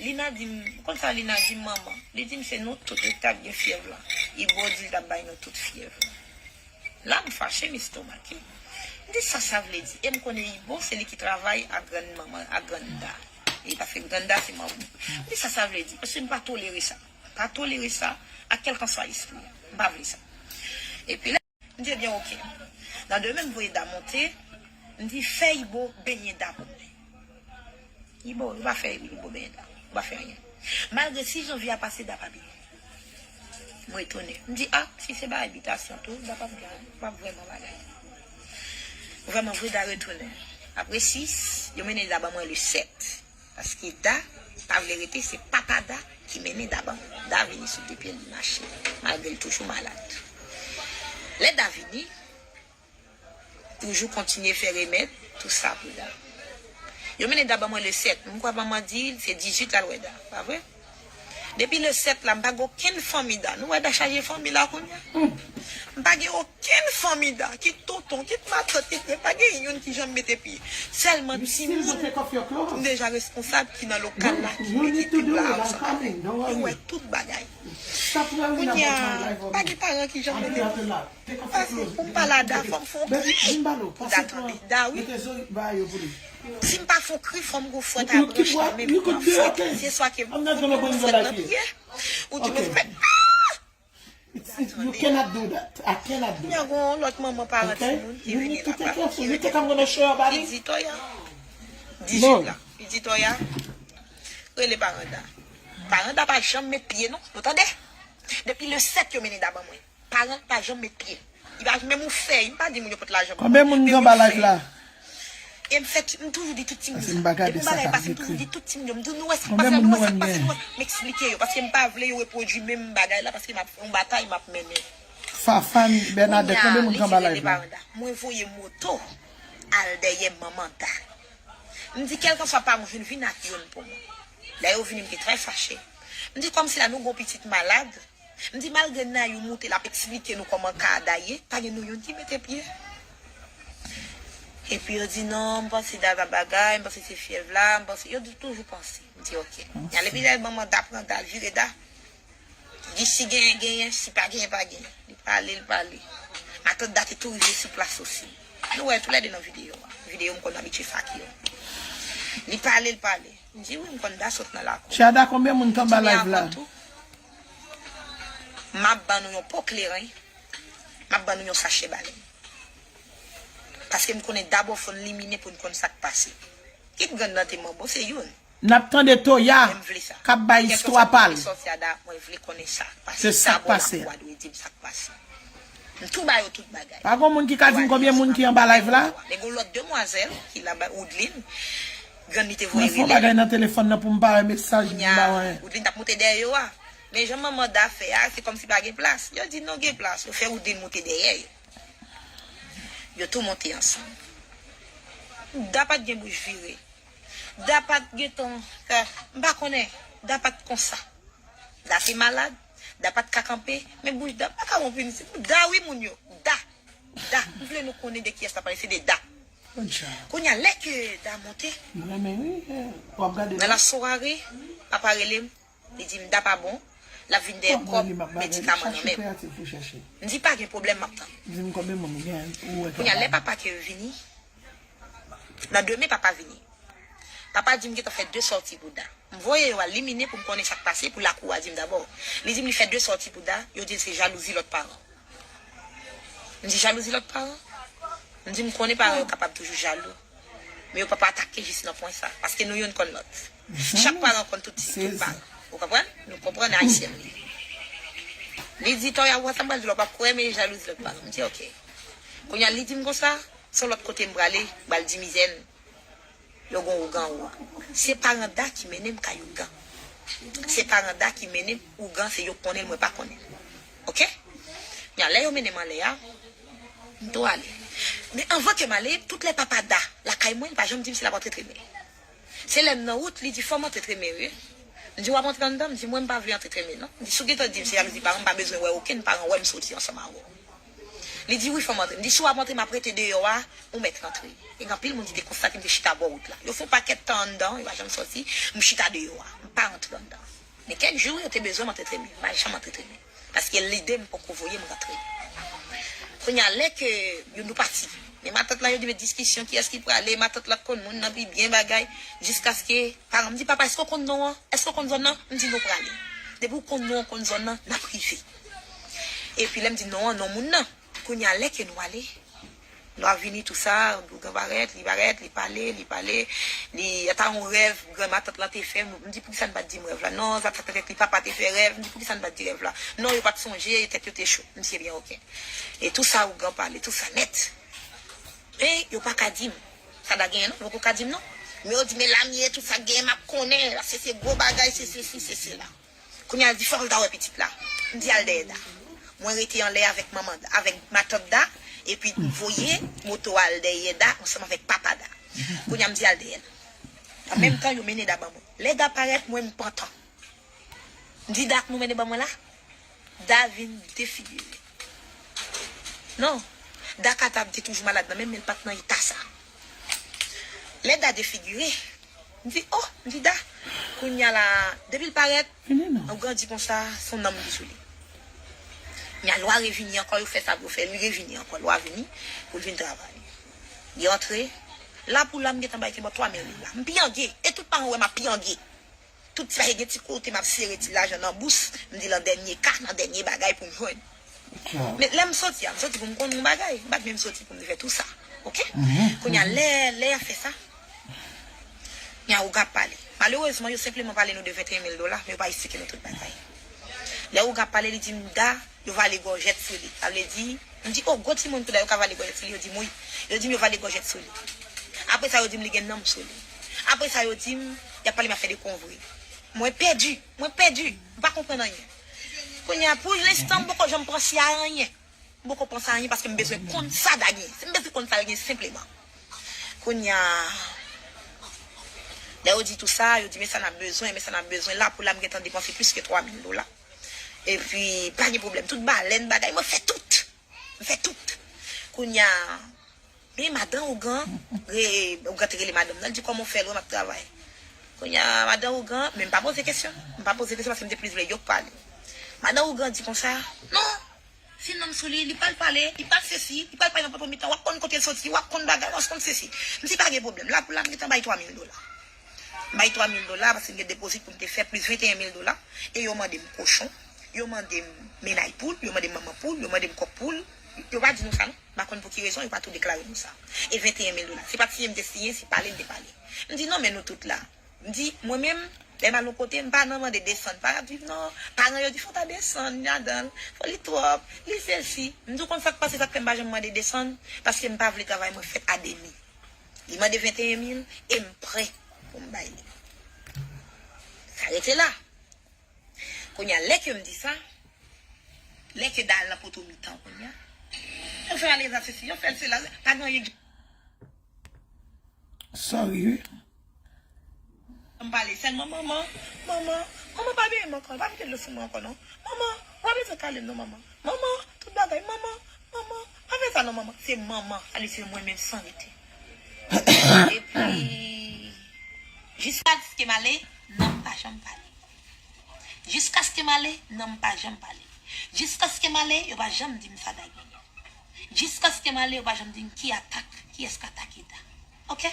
Lina di m, konn sa Lina di m, manman? Li di m se nou tout tou t ap gen fyèv la. Ibo di l t ap bay nou tout fyèv la. La, m fache, m estomake. M di, sa sa vle di? E m konnen Ibo, se li ki travay ak grann manman, ak grann Da. E paske grann Da se manmi. M di, sa sa vle di? Paske m pa tolere sa. M pa tolere sa, ak kèlkanswa espri. M pa vle sa. Epi lè, m di, ebyen, oke. Nan demen, m voye Da monte, m di, fè Ibo benyen Da pou mwen. Ibo, yo pa fè Ibo benyen Da. Yo pa fè anyen. Malgre sis janvye a pase, Da pa benyen. M retounen. M di, a, si se bagay bitasyon tou, Da p ap gen, p ap vrèman bagay. Vrèman vre, Da retounen. Apre sis, yo mennen Da ban mwen le sèt. Paske Da pa vle rete, se papa Da ki mennen Da ban mwen. Da vini sou de pye l, li mache, malgre l toujou malad. Lè Da vini, toujou kontinye fè remèd, tou sa pou Da. Yo mennen Da ban mwen le sèt. M kwè manman di l se dizuit l al wè Da, pa vre? Depi le sèt la, m pa gen okenn fanmi Da. Nou wè Da chaje fanmi la kounye a? M pa gen okenn fanmi Da, kit tonton, kit matant, kit frè, pa gen youn ki janm mete pye. Sèlman timoun, m deja responsab, ki nan lokal la, ki mete tèt la ansanm avè m. Yo wè tout bagay. Kounye a, pa gen paran ki janm mete pye. Paske pou m pale a Da, fò m fè yon kri pou Da tande. Da, wi. Si m pa fè yon kri, fò m gon fwèt a branch nan men m pran fwèt. Se swa ke m fwèt nan pye, ou di mwen fè, ah! Kounye a gon lòt manman paran timoun ki vini la, ki rele, ki di Toya, dizuit la, li di Toya, rele paran Da. Paran Da pa janm met pye non, nou tande? Depi le sèt yo mennen Da ban mwen. Paran pa janm met pye. Li pa menm yon fèy, m pa di moun yo pot lajan pou mwen. Konbyen moun ki anba live la? E m fè, m toujou di tout timoun sa. Depi yon bagay pase, m toujou di tout timoun yo. M di, nou wè sa k pase, nou wè sa k pase, nou wè. M eksplike yo, paske m pa vle yo repwodui menm bagay la, paske m ap fè yon batay, m ap mennen. Fafan, Bernadette, konbyen moun ki anba live la? Mwen voye moto al dèyè manman Da. M di, kèlkanswa paran w jwenn, vin ak youn pou mwen. Lè yo vini, m te trè fache. M di, kòmsi la nou gon pitit malad, M di, malgre Nayou moute, l ap eksplike nou kòman ka Da ye, pa gen nou youn ki mete pye. Epi yo di, non, m panse Da t ap bagay, m panse se fyèv la, m panse, yo di toujou panse. M di, oke. Y ale pi lè manman Da pran Da, l vire Da. Li di, si genyen, genyen, si pa genyen, pa genyen. Li pale, li pale. Matant Da te tou rive sou plas osi. Nou wè toulède nan videyo a. Videyo m konn abitye fake yo. Li pale, li pale. M di, wi, m konn Da sot nan lakou. Chada, konbyen moun k anba live la? M ap ban nou yon po kleren, m ap ban nou yon sachè balèn. Paske m konnen dabò fò n limine pou n konn sa k pase. Kit grann nan te manbo, se youn. N ap tande Toya k ap bay istwa pa l. Kèlkanswa kote m te sòti a Da, mwen vle konnen sa k pase. Se sa k pase. Dabò lakou a dwe di m sa k pase. M tou ba yo tout bagay. Pa gon moun ki ka di m konbyen moun ki anba live la? Men gon lòt demwazèl ki la, Woodline, grann li te voye rele. Mwen fè yon bagay nan telefòn nan pou m pa wè mesaj, pou m pa wè. Woodline t ap moute dèyè yo a. Men jan manman Da fè a, se kòmsi pa gen plas. Yo di non, gen plas. Yo fè Woodline moute dèyè yo. Yo tou monte ansanm. Da pa t gen bouch vire. Da pa t gentan, m pa konnen. Da pa t konsa. Da te malad, Da pa t ka kanpe, men bouch Da pa ka wonpini. Se pou Da wi moun yo. Da. Da. M vle nou konnen de kiyès n ap pale, se de Da. Kounye a, lè ke Da monte nan lasware, papa rele m, li di m Da pa bon, l ap vin dèyè kòb medikaman nan men m. M di pa gen pwoblèm, m ap tann. Kounye a, lè papa ke vini, nan demen papa vini. Papa di m gentan fè de sòti pou Da. M voye yo al limine pou m konnen sa k pase, pou lakou a di m dabò. Li di m li fè de sòti pou Da, yo di l se jalouzi lòt paran. M di jalouzi lòt paran? M di m konnen paran yo kapab toujou jalou. Men yo p ap atake jis nan pwen sa, paske nou youn konn lòt. Chak paran konn tout, tout paran. Ou konprann? Nou konprann Ayisyèn li. Li di, Toya, ou wè sa m pral di w la, w p ap kwè, men jalouzi lòt paran. M di, oke. Kounye a, li di m konsa, se yon lòt kote m prale, m pral di mizè n. Yo gon ougan ou. Se paran Da ki mennen m kay ougan. Se paran Da ki mennen m ougan, se yo k konnen l, mwen pa konnen l. Oke? Kounye a, lè yo mennen m anlè a, m tou ale. Men anvan ke m ale, tout lè papa Da lakay mwen, li pa janm di m si l ap antre tremen. Se lè m nan wout, li di, fò m antre tremen wi. M di, w ap antre anndan? M di, mwen m pa vle antre tremen non. M di, si w gentan di m se jalouzi paran, m pa bezwen wè okenn paran wè m soti ansanm avè w. Li di, wi, fò m antre. M di, si w ap antre, m ap rete deyò a, ou mèt rantre. E gen anpil moun ki te konstate m te chita bò wout la. Yo fè yon pakèt tan anndan, yo pa janm sòti, m chita deyò a. M pa rantre anndan. Men kèk jou, yo te bezwen m antre tremen. M pa janm antre tremen. Paske lide m poko voye m rantre. Kounye a, lè ke yo nou pati, men matant lan, yo di, men diskisyon, kiyès ki prale, matant lan konn moun nan pi byen bagay, jiskaske, paran m di, papa, èske w konn non an? Èske w konn zòn nan? M di, nou prale. Depi w konn non an, konn zòn nan, n ap rive. Epi lè m di non an, non moun nan. Kounye a, lè ke nou ale, nou ap vini tou sa, ougan parèt, li parèt, li pale, li pale, li, ata yon rèv granmatant lan te fè, m di, poukisa n pa t di m rèv la? Non, sa, sa, petèt li papa te fè rèv, m di, poukisa n pa t di rèv la? Non, yo pa t sonje, tèt yo te cho. M di, ebyen, oke. E tou sa, ougan pale, tou sa nèt. Men yo pa ka di m sa Da genyen non, yo poko ka di m non. Men yo di men Lamie, tout sa k genyen m ap konnen, paske se gwo bagay, se sesi, se sela. Kounye a l di fò l ta wè pitit la. M di al dèyè Da. Mwen rete anlè avèk manman Da, avèk matant Da, epi m voye moto al dèyè Da ansanm avèk papa Da. Kounye a m di al dèyè l. An menm tan yo mennen Da ban mwen. Lè Da parèt, mwen m pantan. M di Da k nou mennen ban mwen la. Da vin defigire. Non, Da ka ta te toujou malad nan, men men l pa t nan eta sa. Lè Da defigire, m di oh, m di Da, kounye a la, depi l parèt, ou grandi konsa, se yon nanm ki sou li. Kounye a lwa revini ankò, yo fè sa pou yo fè, li revini ankò, lwa vini pou l vin travay. Li antre, la pou la m gentan bay ke bò twa mil dola. M pyangye, e tout paran wè m ap pyangye. Tout ti bagay gen ti kote m ap sere ti lajan nan bous, m di nan dènye ka, nan dènye bagay pou m jwenn. Men lè m soti a, m soti pou m konn yon bagay. M pa t menm soti pou m te fè tou sa. Oke? Kounye a lè, lè y ap fè sa, kounye a ougan ap pale. Malerezman, yo senpleman pale nou de venteyen mil dola, men yo pa esplike nou tout bagay. Lè ougan ap pale, li di m Da, yo vale gòjèt sou li. Sa vle di, m di oh, gwo timoun tou Da yo ka vale gòjèt sou li, yo di m wi. Yo di m yo vale gòjèt sou li. Apre sa, yo di m li gen nanm sou li. Apre sa, yo di m y ap pale m afè de konvre. Mwen pèdi, mwen pèdi, m pa konprann anyen. Kounye a, pou lenstan, m poko janm panse a anyen. M poko panse a anyen paske m bezwen konn sa Da gen. Si m bezwen konn sa l gen senpleman. Kounye a, lè yo di tou sa, yo di men sa n ap bezwen, men sa n ap bezwen. La pou la m gentan depanse plis ke twa mil dola. Epi pa gen pwoblèm, tout balèn, bagay, mwen fè tout. M fè tout. Kounye a, men madan ougan, re, ougan te rele madanm nan, l di kòman w fè l wè m ap travay. Kounye a, madan ougan, men m pa poze kesyon. M pa poze kesyon paske m te plis vle yo k pale. Madan ougan di konsa, non, si nanm sou li, li pral pale, li pral sesi, li pral pale nan poto mitan, w ap konn kote l soti, w ap konn bagay, w ap konn sesi. M di pa gen pwoblèm, la pou la m gentan bay twa mil dola. M bay twa mil dola paske m gen depozit pou m te fè plis venteyen mil dola. E yo mande m kochon, yo mande m mennay poul, yo mande m manman poul, yo mande m kòk poul. Yo pa di nou sa non. M pa konn pou ki rezon yo pa tou deklare nou sa. E venteyen mil dola. Se pa t siyen m te siyen, se pale m te pale. M di non, men nou tout la. M di, mwen menm, lè m al yon kote, m pa nan mande desann. Pa ap viv non. Paran yo di fò w ta desann ladan l. Fò li twòp, li sesi. M di w konn sa k pase, sa k fè m pa janm mande desann, paske m pa vle travay mwen fèt a demi. Li mande venteyen mil e m prè pou m bay li. Sa rete la. Kounye a, lè ke m di sa, lè ke Da al nan poto mitan kounye a, yo fè alèz a sesi, yo fè l sela, pa gen anyen. Sorry, wi. M pale sèlman manman, manman, manman pa beye m ankò, pa mete dlo sou mwen ankò non. Manman, w pa bezwen kale m non manman. Manman, tout bagay, manman, manman, pa fè sa non manman. Se manman, sa li se mwen menm san rete. Epi, jiskaske m ale, non m pa janm pale. Jiskaske m ale, non m pa janm pale. Jiskaske m ale, yo pa janm di m sa Da genyen. Jiskaske m ale, yo pa janm di m ki atak, kiyès k atake Da. Oke?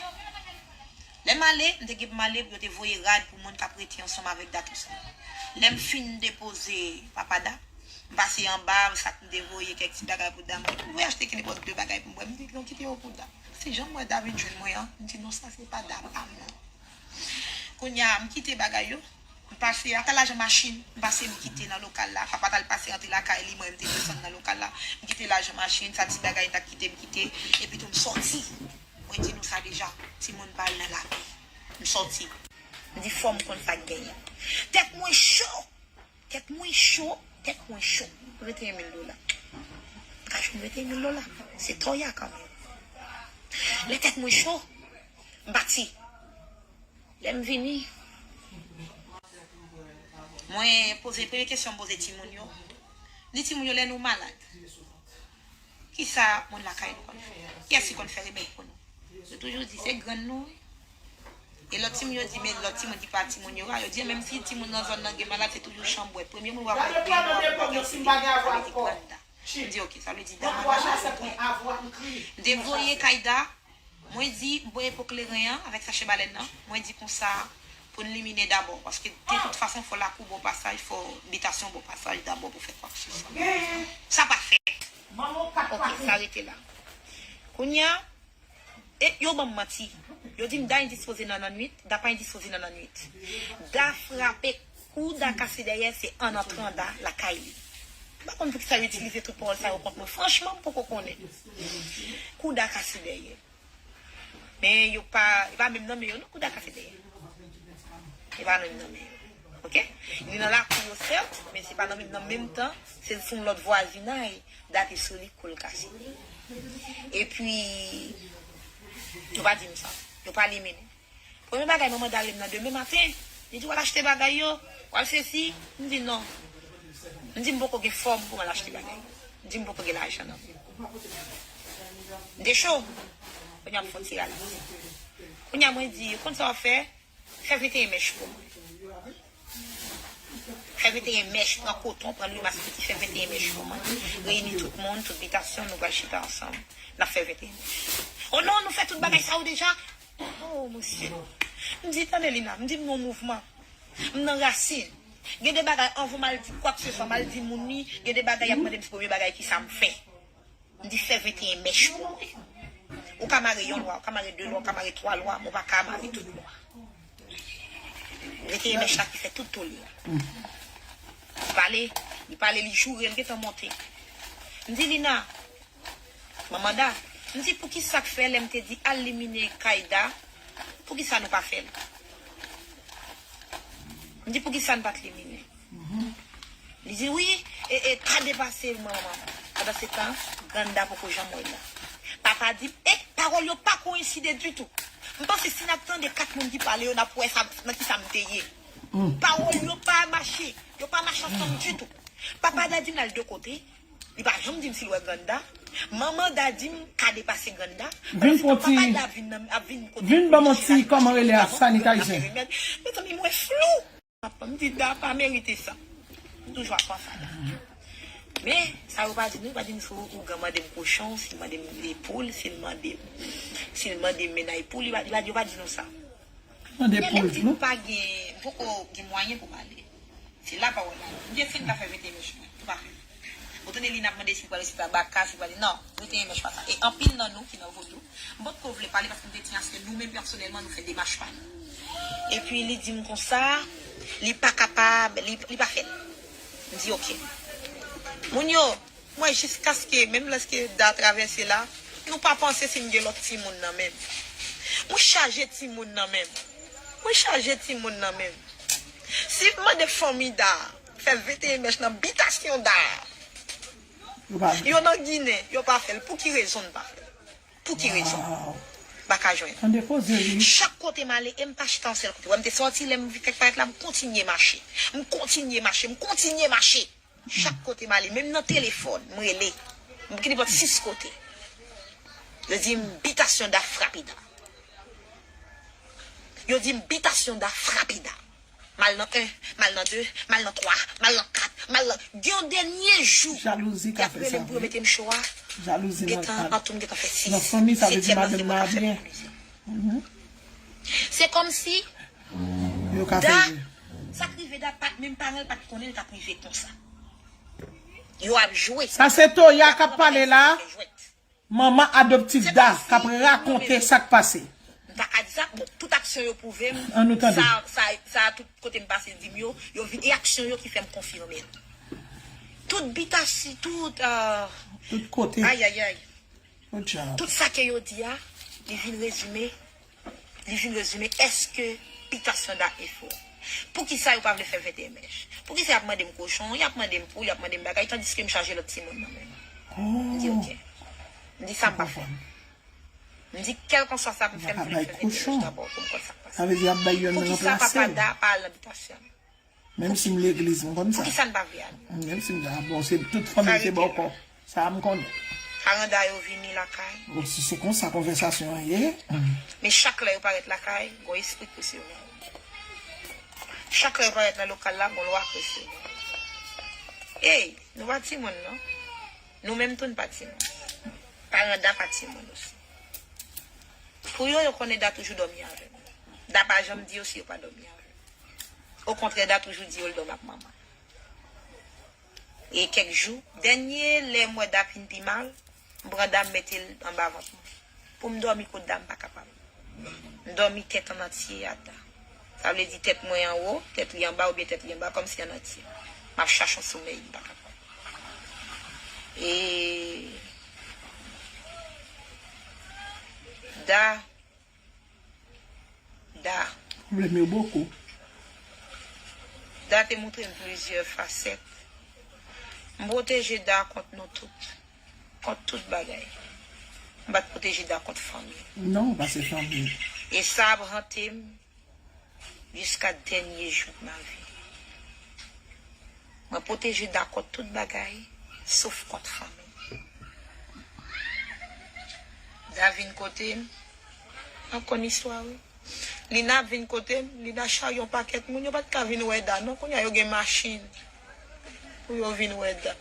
Lè m ale, m te gen pou m ale, yo te voye rad pou moun k ap rete ansanm avèk Da tou sa. Lè m fin depoze papa Da, m pase anba, sak m te voye, kèk ti bagay pou Da, m voye achte ki nenpòt de bagay pou m bwè. M di, non, kite yo pou Da. Se jan m wè Da vin jwenn mwen an, m di, non, sa se pa Da pa m non. Kounye a, m kite bagay yo. M pase, ata lajan machin, m pase m kite nan lokal la. Papa t al pase antre lakay li, mwen m te desann nan lokal la. M kite lajan machin, sa ti bagay ta kite m kite. Epi tou m sòti. Mwen di nou sa deja, timoun pa al nan lavi. M sòti. M di fò m konn sa k genyen. Tèt mwen cho! Tèt mwen cho, tèt mwen cho. Venteyen mil dola. M ka jwenn venteyen mil dola. Se toya kanmenm. Lè tèt mwen cho, m pati. Lè m vini, mwen poze, premye kesyon m poze timoun yo, m di timoun yo lè nou malad, kisa moun lakay nou konn fè? Kiyès ki konn fè remèd pou nou? Yo toujou di se grann nou wi. E lòt timoun yo di men lòt timoun ki pa timoun yo a, yo di menm si timoun nan zòn nan gen malad se toujou chanm bwèt. Premye moun w ap wè bwèt, sa vle di grann Da. M di oke, sa vle di Da malad. M devoye kay Da. Mwen di, mwen pran kleren an avèk sachè balèn nan, mwen di konsa pou n liminen dabò, paske de tout fason fò lakou bon pasaj, fò bitasyon bon pasaj dabò pou fè kwakseswa. Sa pa fèt. Oke, sa rete la. Kounye a, e, yo ban m manti. Yo di m Da endispoze nan lannwit, Da pa endispoze nan lannwit. Da frape, kou Da kase dèyè, se an antran Da lakay li. M pa konn poukisa yo itilize tout pawòl sa yo kont mwen. Franchman, m poko konnen. Kouda kase dèyè. Men yo pa, e pa menm nan men yo, non, kouda kase dèyè. E pa menm nan men yo. Oke? Li nan lakou yo, sèt, men se pa nan menm, nan menm tan, se sou yon lòt vwazinay, date sou li, kou l kase. Epi, yo pa di m sa. Yo pa liminen. Premye bagay, manman da rele m nan demen maten. Li di, w al achte bagay yo, w al sesi. M di, non. M di, m poko gen fòm pou m al achte bagay. M di, m poko gen lajan nan men m. M te cho. Kounye a m fè yon ti rale. Kounye a mwen di, ou konn sa w ap fè? Fè venteyen mèch pou mwen. Fè venteyen mèch, pran koton, pran lwil maskoti, fè venteyen mèch pou mwen. Reyini tout moun, tout bitasyon, nou pral chita ansanm. N ap fè venteyen mèch. O non, nou fè tout bagay sa yo deja? Oh, mesye. M di, tande Lina, m di m nan mouvman. M nan rasin. Gen de bagay, anvan m al di kwakseswa, m al di moun li, gen de bagay y ap mande m se premye bagay ki sa m fè. M di fè venteyen mèch pou mwen. Ou ka mare yon lwa, ou ka mare de lwa, ou ka mare twa lwa, men ou pa ka mare tout lwa. Venteyen mèch la ki fè tout toli a. Li pale, li pale, li joure, li gentan monte. M di Lina, manman Da, m di poukisa k fè lè m te di al limine kay Da, poukisa nou pa fè l? M di poukisa n pa t limine? Li di wi, e, e, ka depase manman. Pandan se tan, grann Da poko janm wè l la. Papa di m, e, pawòl yo pa koyenside ditou. M panse si n ap tande kat moun ki pale yo, n ap wè sa, nan ki sa m te ye. Pawòl yo pa mache, yo pa mache ansanm ditou. Papa Da di m l al de kote, li pa janm di m si l wè grann Da. Manman Da di m ka depase grann Da. Pandan se tan, papa Da vin nan, ap vin kote m, vin ban m yon ti, kòman rele a, sanitizer. Mezanmi, mwen flou. M di, Da pa merite sa. M toujou ap panse a Da. Men, sa yo pa di nou, yo pa di nou si ougan mande m kochon, si l mande m poul, si l mande m, si l mande m mennaj poul, yo pa, yo pa, yo pa di nou sa. Mande poul tou. Men lè m di nou pa gen, m poko gen mwayen pou m ale. Se la pawòl la. M di, èske n ka fè venteyen mèch mwen? Nou pa fè l. Ou tande li n ap mande si l pral resite a baka, si l pral, non, venteyen mèch pa sa. E anpil nan nou ki nan vodou, m potko vle pale paske m te di aske nou menm pèsonèlman nou fè demach pa nou. Epi li di m konsa, li pa kapab, li, li pa fè l. M di oke. Moun yo, mwen jiskaske, menm lèske Da travèse la, nou pa panse si m gen lòt timoun nan men m. Mwen chaje timoun nan men m. Mwen chaje timoun nan men m. Si m mande fanmi Da fè venteyen mèch nan bitasyon Da, yo nan Ginen, yo pa fè l. Pou ki rezon n pa fè l? Pou ki rezon? M pa ka jwenn. Chak kote m ale, e m pa chita yon sèl kote. Wè, m te sòti, lè m vin kèk parèt la, m kontinye mache. M kontinye mache, m kontinye mache. Chak kote m ale, menm nan telefòn, m rele. M kite pòt sis kote. Yo di m bitasyon Da frape Da. Yo di m bitasyon Da frape Da. M al nan en, m al nan de, m al nan twa, m al nan kat, m al nan, gen yon dènye jou, y ap rele m pou yo mete m cho a. Gentan, antoum gentan fè sis, setyèm nan se mwen k ap fè pou li. Se kòmsi Da, sa k rive Da, pa t, menm paran l pa t konnen l t ap rive konsa. Yo ap jwe. Sa se Toya k ap pale la. Manman adoptif Da k ap rakonte sa k pase. M pa ka di sa, bon, tout aksyon yo pwouve m, sa, sa, sa, tout kote m pase di m yo, yo vin, e aksyon yo ki fè m konfime l. Tout bitasi, tout, euh, tout kote. Ayayay. Tout sa ke yo di a, li vin rezime, li vin rezime, èske bitasyon Da e fo? Poukisa yo pa vle fè venteyen mèch? Poukisa y ap mande m kochon, y ap mande m poul, y ap mande m bagay, tandiske m chaje lòt timoun nan men m? M di oke. M di sa m pa fè. M di kèlkanswa sa pou m fè, m vle fè venteyen mèch dabò pou m konn sa k pase. Poukisa papa Da pa al nan bitasyon l? Menm si m legliz, m konn sa. Poukisa n pa vle ale? Menm si m, ah, bon, se tout fanmi se bòkò. Sa a m konnen. Paran Da yo vini lakay. Bon, si se konsa konvèsasyon an ye. Men chak lè yo parèt lakay, gon espri k resevwa yo. Chak lè yo parèt nan lokal la, gon lwa k resevwa yo. Ey, nou pa timoun, non. Nou menm tou, n pa timoun. Paran Da pa timoun osi. Pou yo, yo konnen Da toujou dòmi avè m. Da pa janm di yo si yo pa dòmi avè m. Okontrè, Da toujou di yo l dòmi ak manman. E kèk jou, dènye lè m wè Da fin pi mal, m pran Da m mete l anba vant mwen. Pou m dòmi kot Da, m pa kapab. M dòmi tèt an antye a Da. Sa vle di tèt mwen anwo, tèt li anba oubyen tèt li anba, kòmsi an antye. M ap chache yon somèy, m pa kapab. E Da, Da. Problème yo beaucoup. Da te montre m plizyè fasèt. M pwoteje Da kont nou tout. Kont tout bagay. M pa t pwoteje Da kont fanmi. Non, pa se fanmi. E sa ap hante m jiska dènye jou de ma vie. Mwen pwoteje Da kont tout bagay, sof kont fanmi. Da vin kote m, mwen konn istwa wi. Lina ap vin kote m, Lina charye yon pakèt moun, yo pa t ka vin wè Da non, kounye a yo gen machin pou yo vin wè Da.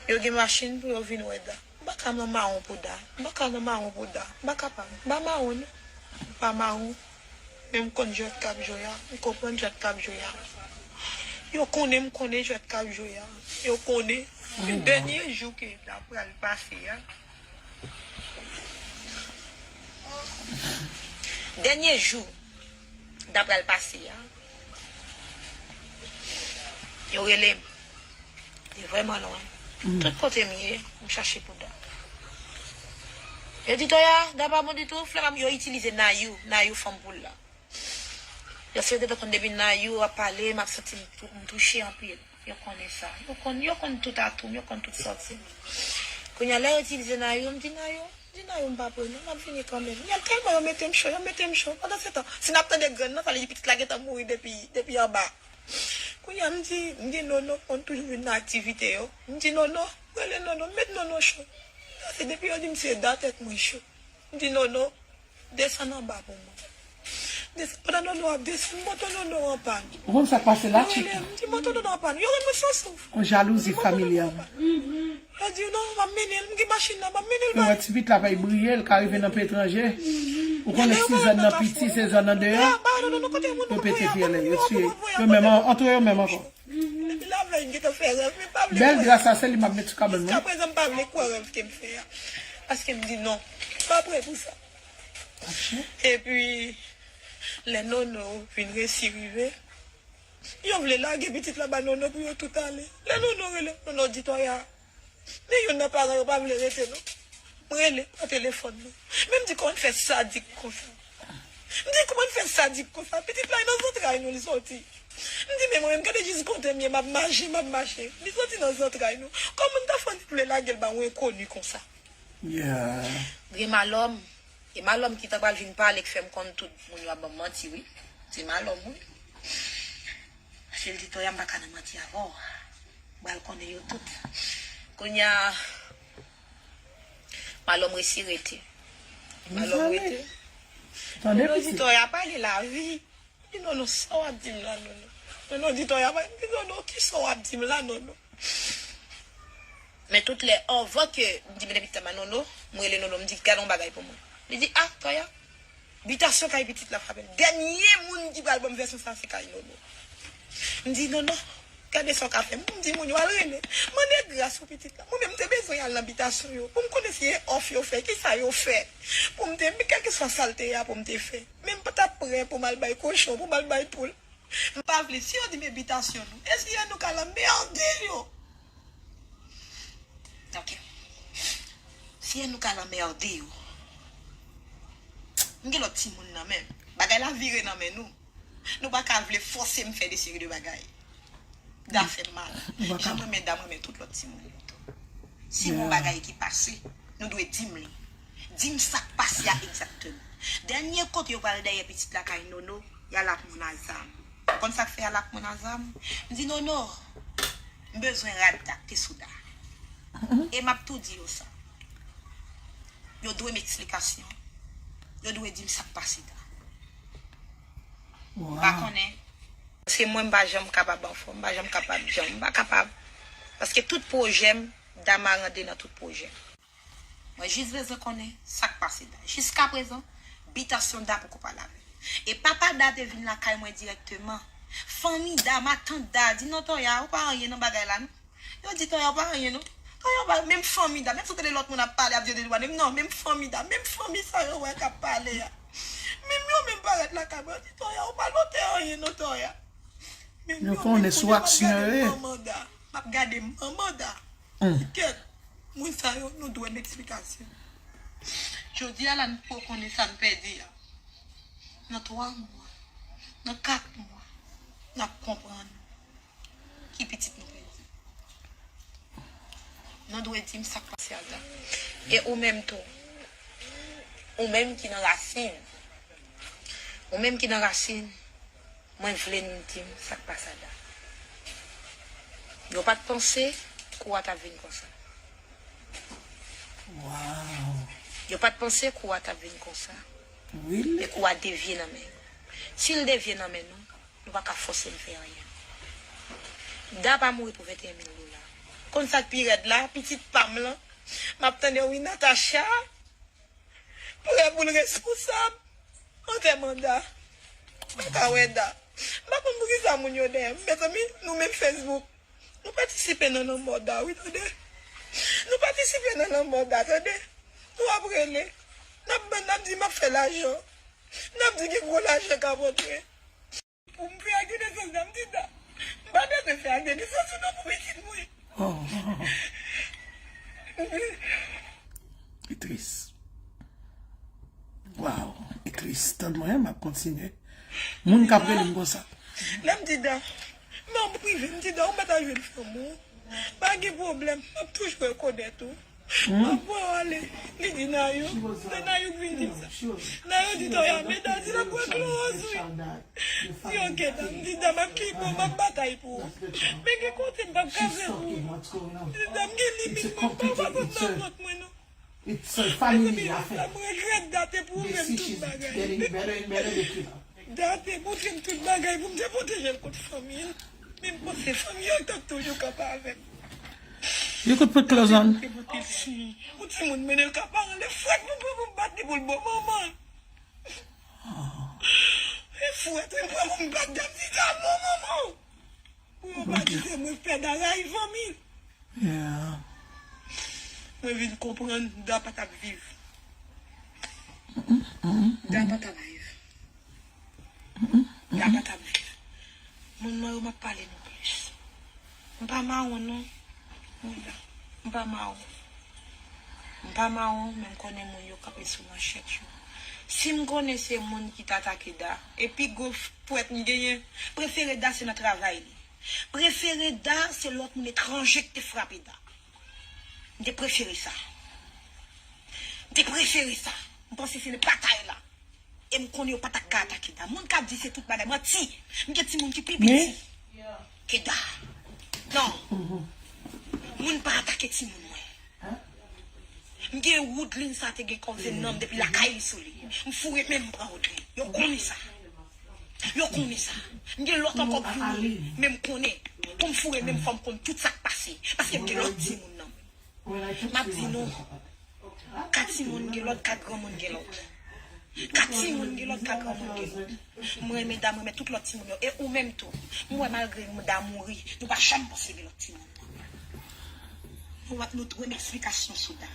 Yo gen machin pou yo vin wè Da. M pa ka nan mawon pou Da. M pa ka nan mawon pou Da. M pa kapab. M pa mawon non. M pa mawon. Men m konn jwèt k ap jwe a. M konprann jwèt k ap jwe a. Yo konnen m konnen jwèt k ap jwe a. Yo konnen. Dènye jou ke Da pral pase a. Dènye jou Da pral pase a. Yo rele m. Li vrèman lwen. Tout kote m ye, m chache pou Da. Yo di Toya, Da pa bon ditou, flè pa m, yo itilize Nayou, Nayou fanm poul la. Yo se yo te konn depi Nayou ap pale, m ap santi m tou-, m touche anpil. Yo konnen sa. Yo konn, yo konn tout atou m, yo konn tout sòti m. Kounye a, lè yo itilize Nayou, m di Nayou, m di Nayou m pa pre non, m ap vini kanmenm. Yo tèlman yo mete m cho, yo mete m cho. Pandan se tan, si n ap tande grenn nan, sa vle di pitit la gentan mouri depi, depi anba. Kounye a, m di, m di Nono, konn toujou vin nan aktivite yo. M di Nono, rele Nono, met Nono cho. Sa se depi yo di m se Da tèt mwen cho. M di Nono, desann anba pou mwen. Desann, pandan Nono ap desann, moto Nono an pàn. Ou konn sa k pase la, Chica? Yo rele m, di moto Nono an pàn. Yo rele mwen san souf. Yon jalouzi familyal. Yo di non, m ap mennen l, m gen machin nan, m ap mennen l bay. Ou wè ti pitit la fè l briye, l ka rive nan peyi etranje. Ou konnen si zòn nan piti, se zòn nan deyò. Yo pete fyèl, yo tiye. Yo menm an-, antre yo menm ankò. Depi lavèy m gentan fè rèv, men m pa vle kwè. Bèl dra sa, se li m ap met sou kabann mwen. Jiskaprezan, m pa vle kwè rèv ke m fè a. Paske m di non, m pa prè pou sa. Epi, lè Nono vin resi rive, yo vle lage pitit la ba Nono pou yo tout ale. Lè Nono rele, Nono di Toya, men youn nan paran yo pa vle rete non. M rele, pran telefòn nan. Men m di, kòman l fè sadik konsa? M di, kòman l fè sadik konsa? Pitit la nan zantray nou li soti. M di, men mwen menm, gade jis kote m ye, m ap mache, m ap mache. Li soti nan zantray nou. Kòman n ta fè li vle lage l ba yon enkoni konsa? Gen malòm. E malòm ki ta pral vin pale k fè m konn tout moun yo ap ban m manti, wi. Se malòm, wi. Paske l di, Toya, m pa ka nan manti avè w. M pral konnen yo tout. Kounye a, malòm resi rete. Malòm rete. Tande pitit. Toya pale lavi. Di Nono, sa w ap di m la, Nono? Nono di Toya, m di Nono, kisa w ap di m la, Nono? Men tout lè, anvan ke m di, men depi tan ba Nono, m rele Nono, m di, gade yon bagay pou mwen. Li di, ah, Toya, bitasyon kay pitit la frape m. Dènye moun ki pral ban m vèsyon sa, se kay Nono. M di, Nono, gade sa w ka fè. M di, moun yo al rele. Mande gras pou pitit la. Mwen menm, m te bezwen al nan bitasyon yo. Pou m konnen si e òf yo fè, kisa yo fè. Pou m te, kèlkeswa sa l te ye a, pou m te fè. Men m pa t ap prè pou m al bay kochon, pou m al bay poul. M pa vle, si yo di m ebitasyon nou, e si e nou k al anmède yo? Ok. Si e nou k al anmède yo. M gen lòt timoun nan men m. Bagay la vire nan men nou. Nou pa ka vle fòse m fè de seri de bagay. Da fè m mal. Jan m renmen Da, m renmen tout lòt timoun yo tou. Si gon bagay ki pase, nou dwe di m li. Di m sa k pase a egzakteman. Dènye kote yo pral dèyè pitit la kay Nono, y al ak moun a zam. Ou konn sa k fè y al ak moun a zam? M di, Nono, m bezwen rad Da k te sou Da. E m ap tou di yo sa. Yo dwe m eksplikasyon. Yo dwe di m sa k pase Da. M pa konnen. Paske mwen, m pa janm kapab anfòm, m pa janm kapab janm, m pa kapab. Paske tout pwojè m, Da marande nan tout pwojè m. Mwen jis bezwen konnen sa k pase Da. Jiskaprezan, bitasyon Da poko pale avè m. E papa Da te vin lakay mwen dirèkteman. Fanmi Da, matant Da, di non, Toya, ou pa anyen nan bagay la non. Yo di Toya pa anyen non. Toya pa, menm fanmi Da, menm si w tande lòt moun ap pale, ap di yo de dwa, menm non, menm fanmi Da, menm fanmi sa yo wè k ap pale a. Menm yo menm parèt lakay mwen, yo di Toya, ou pa lote anyen non, Toya. Men yo konnen sou aksyon yo ye. M ap gade manmanda. Hmm. Kèt, moun sa yo, nou dwe m eksplikasyon. Jodi a la, n poko konnen sa n pèdi a. Nan twa mwa, nan kat mwa, n ap konprann ki pitit nou pèdi. Nou dwe di m sa k pase a Da. E ou menm tou, ou menm ki nan rasin, ou menm ki nan rasin, mwen vle n di m sa k pase a Da. Yo pa t panse kou a t ap vin konsa. Wow. Yo pa t panse kou a t ap vin konsa. Really? E kou a devye nan men yo. Si l devye nan men nou, nou pa ka fòse l fè anyen. Da pa mouri pou venteyen mil dola. Konn sa k pi rèd la, pitit pa m lan, m ap tande wi Natacha prè pou l responsab antèman Da. M pa ka wè Da. M pa konn poukisa moun yo dèyè m. Mezanmi, nou menm Facebook, nou patisipe nan lanmò Da, wi, tande. Nou patisipe nan lanmò Da, tande. Nou ap rele. N ap, n ap di m ap fè lajan. N ap di gen gwo lajan k ap rantre. Pou m fè ak de nesans Da, m di Da. M pa bezwen fè ak de nesans ou non pou pitit mwen. Oh. Li tris. Wow, li tris. Tann mwen, m ap kontinye. Moun k ap rele m konsa. Lè m di Da, m ap prive, m di Da, ou mèt al jwenn fanm ou. Pa gen pwoblèm, m ap toujou rekonèt ou. M ap pran w ale. Li di Nayou, se Nayou k vin di m sa. Nayou di Toya, men Da di l ap pran klowòz wi. Di oke Da, m di Da, m ap ki bon, m ap batay pou ou. Men gen kote m p ap ka fè pou ou. M di Da, m gen limit mwen, m pa ka konn nan kont mwen non. Mezanmi, Da, m regrèt Da te pwouve m tout bagay. Da te montre m tout bagay pou m te pwoteje l kont fanmi l. Men m panse fanmi an t ap toujou kanpe avè m. You could put clothes on. Te pote l siy. Yon timoun mennen l ka paran l, e fwèt pou, pou, pou m bat li pou l bon manman. E fwèt, wi, m pran pou m bat Da, m di Da bon manman. Pou yo pa di se mwen k fè Da rayi fanmi l. Yeah. Mwen vin konprann Da pa t ap viv. Da pa t ap viv. Da pa t ap viv. Moun mwen yo m ap pale nou plis. M pa mawon non. Moun Da. M pa mawon. M pa mawon, men m konnen moun yo kanpe sou manchèt yo. Si m konnen se moun ki t atake Da, e pi gwo pwèt m genyen, prefere Da se nan travay li. Prefere Da se lòt moun etranje ki te frape Da. M te prefere sa. M te prefere sa. M panse se batay la. E m konnen yo pa t ap ka atake Da. Moun k ap di se tout bagay, manti. M gen timoun ki pi piti ke Da. Non. Moun pa atake timoun mwen. M gen Woodlin sa te gen kòm se nanm depi lakay li sou li. M foure men m pran Woodlin. Yo konnen sa. Yo konnen sa. M gen lòt ankò k vini, men m konnen. Pou m foure men m fò m konn tout sa k pase. Paske m gen lòt timoun nan men. M ap di nou, kat timoun gen lòt, kat granmoun gen lòt. Kat timoun gen lòt, kat granmoun gen lòt. M renmen Da, m renmen tout lòt timoun yo. E ou menm tou. M wè malgre Da mouri, nou pa janm panse gen lòt timoun. Nou, nou dwe m eksplikasyon sou Da.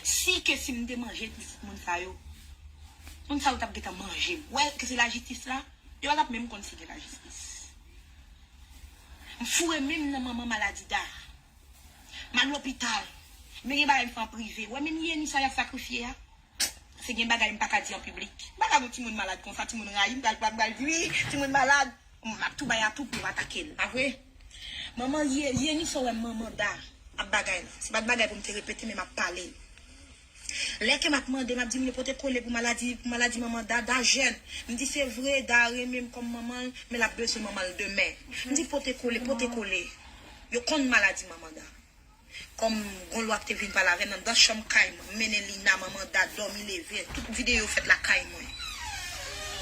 Si ke si m te manje pitit moun sa yo, moun sa yo t ap gentan manje m. Wè ke se lajistis la, yo pa t ap menm konn si gen lajistis. M foure men m nan manman maladi Da. M al lopital. Men gen bagay m fè an prive. Wè menm Yeni sa y ap sakrifye a. Se gen bagay m pa ka di an piblik. M pa ka gon timoun malad konsa, timoun rayi m, pral, pral, pral di, wi, timoun malad. M ap tou bay a tou pou yo atake l, pa vre? Manman Ye-, Yeni sa w wè manman Da ap bagay la. Se pa t bagay pou m te repete, men m ap pale l. Lè ke m ap mande, m ap di moun yo pote kole pou maladi, pou maladi manman Da, Da jèn. M di se vre, Da renmen m kòm manman l, men l ap bezwen manman l demen. M di pote kole, pote kole. Yo konn maladi manman Da. Kòm gon lwa k te vin pale avè m anndan chanm kay mwen, m mennen Lina, manman Da, dòmi leve, tout videyo fèt lakay mwen.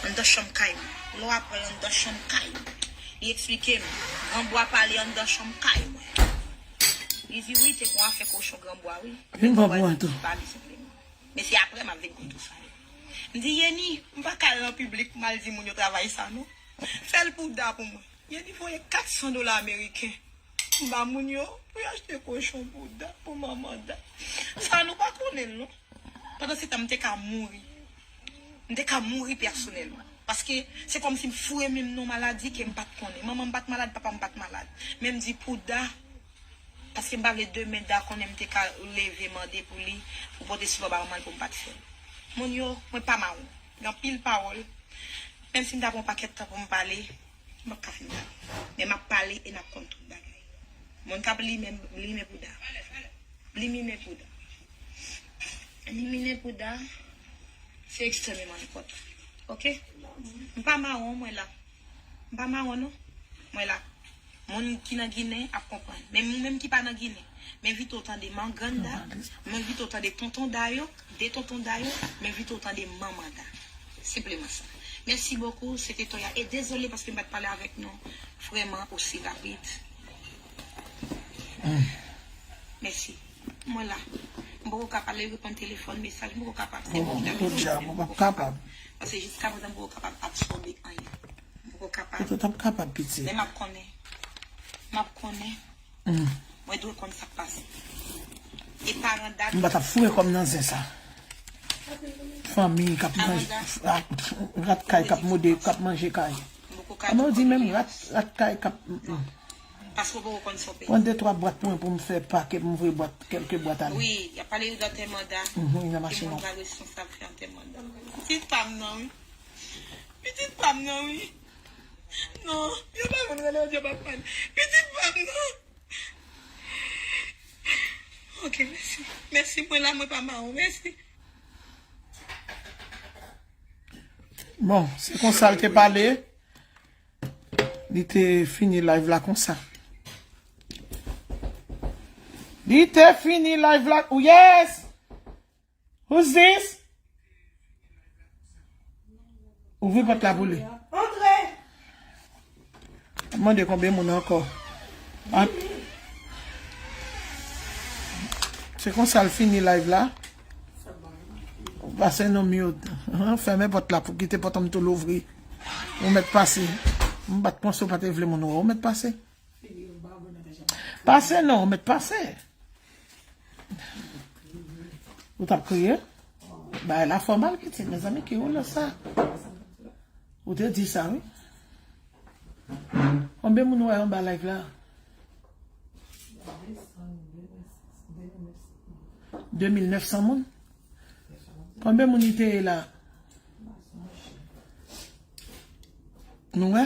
Anndan chanm kay mwen. Lwa pran l anndan chanm kay mwen. Li eksplike m, Granbwa pale anndan chanm kay mwen. Li di wi, te gon afè kochon Granbwa wi. Vin pran pou mwen tou. Pa li senpleman. Men se apre m ap vin konn tou sa yo. M di Yeni, m pa ka al nan piblik pou m al di moun yo travay sa non. Fè l pou Da pou mwen. Yeni voye kat san dola ameriken. M ba moun yo pou yo achte kochon pou Da, pou manman Da. Sa nou pa konnen l non. Pandan se tan m te ka mouri. M te ka mouri pèsonèlman. Paske se kòmsi m foure men m nan maladi ke m pa t konnen. Manman m pa t malad, papa m pa t malad. Men m di pou Da, paske m pa vle demen Da konnen m te ka leve mande pou li, pou pote sipò ba manman l pou m pa t fè l. Moun yo, mwen pa mawon. Gen anpil pawòl. Menm si m ta pran yon pakèt tan pou m pale, m p ap ka fin pale. Men m ap pale e n ap konn tout bagay. Moun k ap limen, limen pou Da. Liminen pou Da. Liminen pou Da, se ekstrèmeman enpòtan. Oke? M pa mawon, mwen la. M pa mawon, non. Mwen la. Moun ki nan Ginen ap konprann. Men moun menm ki pa nan Ginen, m envite w tande Manganda, m envite w tande Tonton Dayo, de Tonton Dayo, m envite w tande Manman Da. Senpleman sa. Mèsi bokou, se te Toya. E dezole paske m pa t pale avèk nou vrèman osi rapid. Mèsi. Mwen la. M poko ka pale, reponn telefòn, mesaj, m poko kapab. Se Bon, pou ki ta jodi a, mwen p ap kapab. Paske jiska prezan m poko kapab absòbe anyen. M poko kapab. Petèt w ap kapab, pitit. Men m ap konnen. M ap konnen. Mwen dwe konn sa k pase. E paran Dat. M pa t ap foure kò m nan zen sa. Fanmi k ap manje, rat kay k ap mode, k ap manje kay. Kòman w di menm rat, rat kay k ap, mm, mm. Paske w poko konn sa w peye. Pran de twa bwat pou mwen pou m fè pake, pou m voye bwat, kèlke bwat ale. Wi, y ap pale de antèman Da. Mhm, nan machin nan. Ki moun pral responsab fè antèman Da. Pitit pa m nan, wi. Pitit pa m nan, wi. Non, yo pa konn rele yo, yo pa konn. Pitit pa m nan. Ok, mèsi. Mèsi, mwen la, mwen pa mawon. Mèsi. Bon, se konsa l te pale. Li te fini live la konsa. Li te fini live la. Oh, yes! Who's this? Ouvri pòt la pou li. Antre! Mande konbyen moun ankò. Ah. Se konsa l fini live la. Pase nan mute. Fèmen pòt la pou kite pòt an tou louvri. Ou mèt pase. M pa t panse w pa te vle moun wè. Ou mèt pase. Pase non, ou mèt pase. Ou t ap kriye? Bagay la fè w mal, pitit, mezanmi, ki woule sa? Ou te di sa, wi. Konbyen moun wè anba live la? De mil nèf san moun? Konbyen moun li te ye la? Nou wè?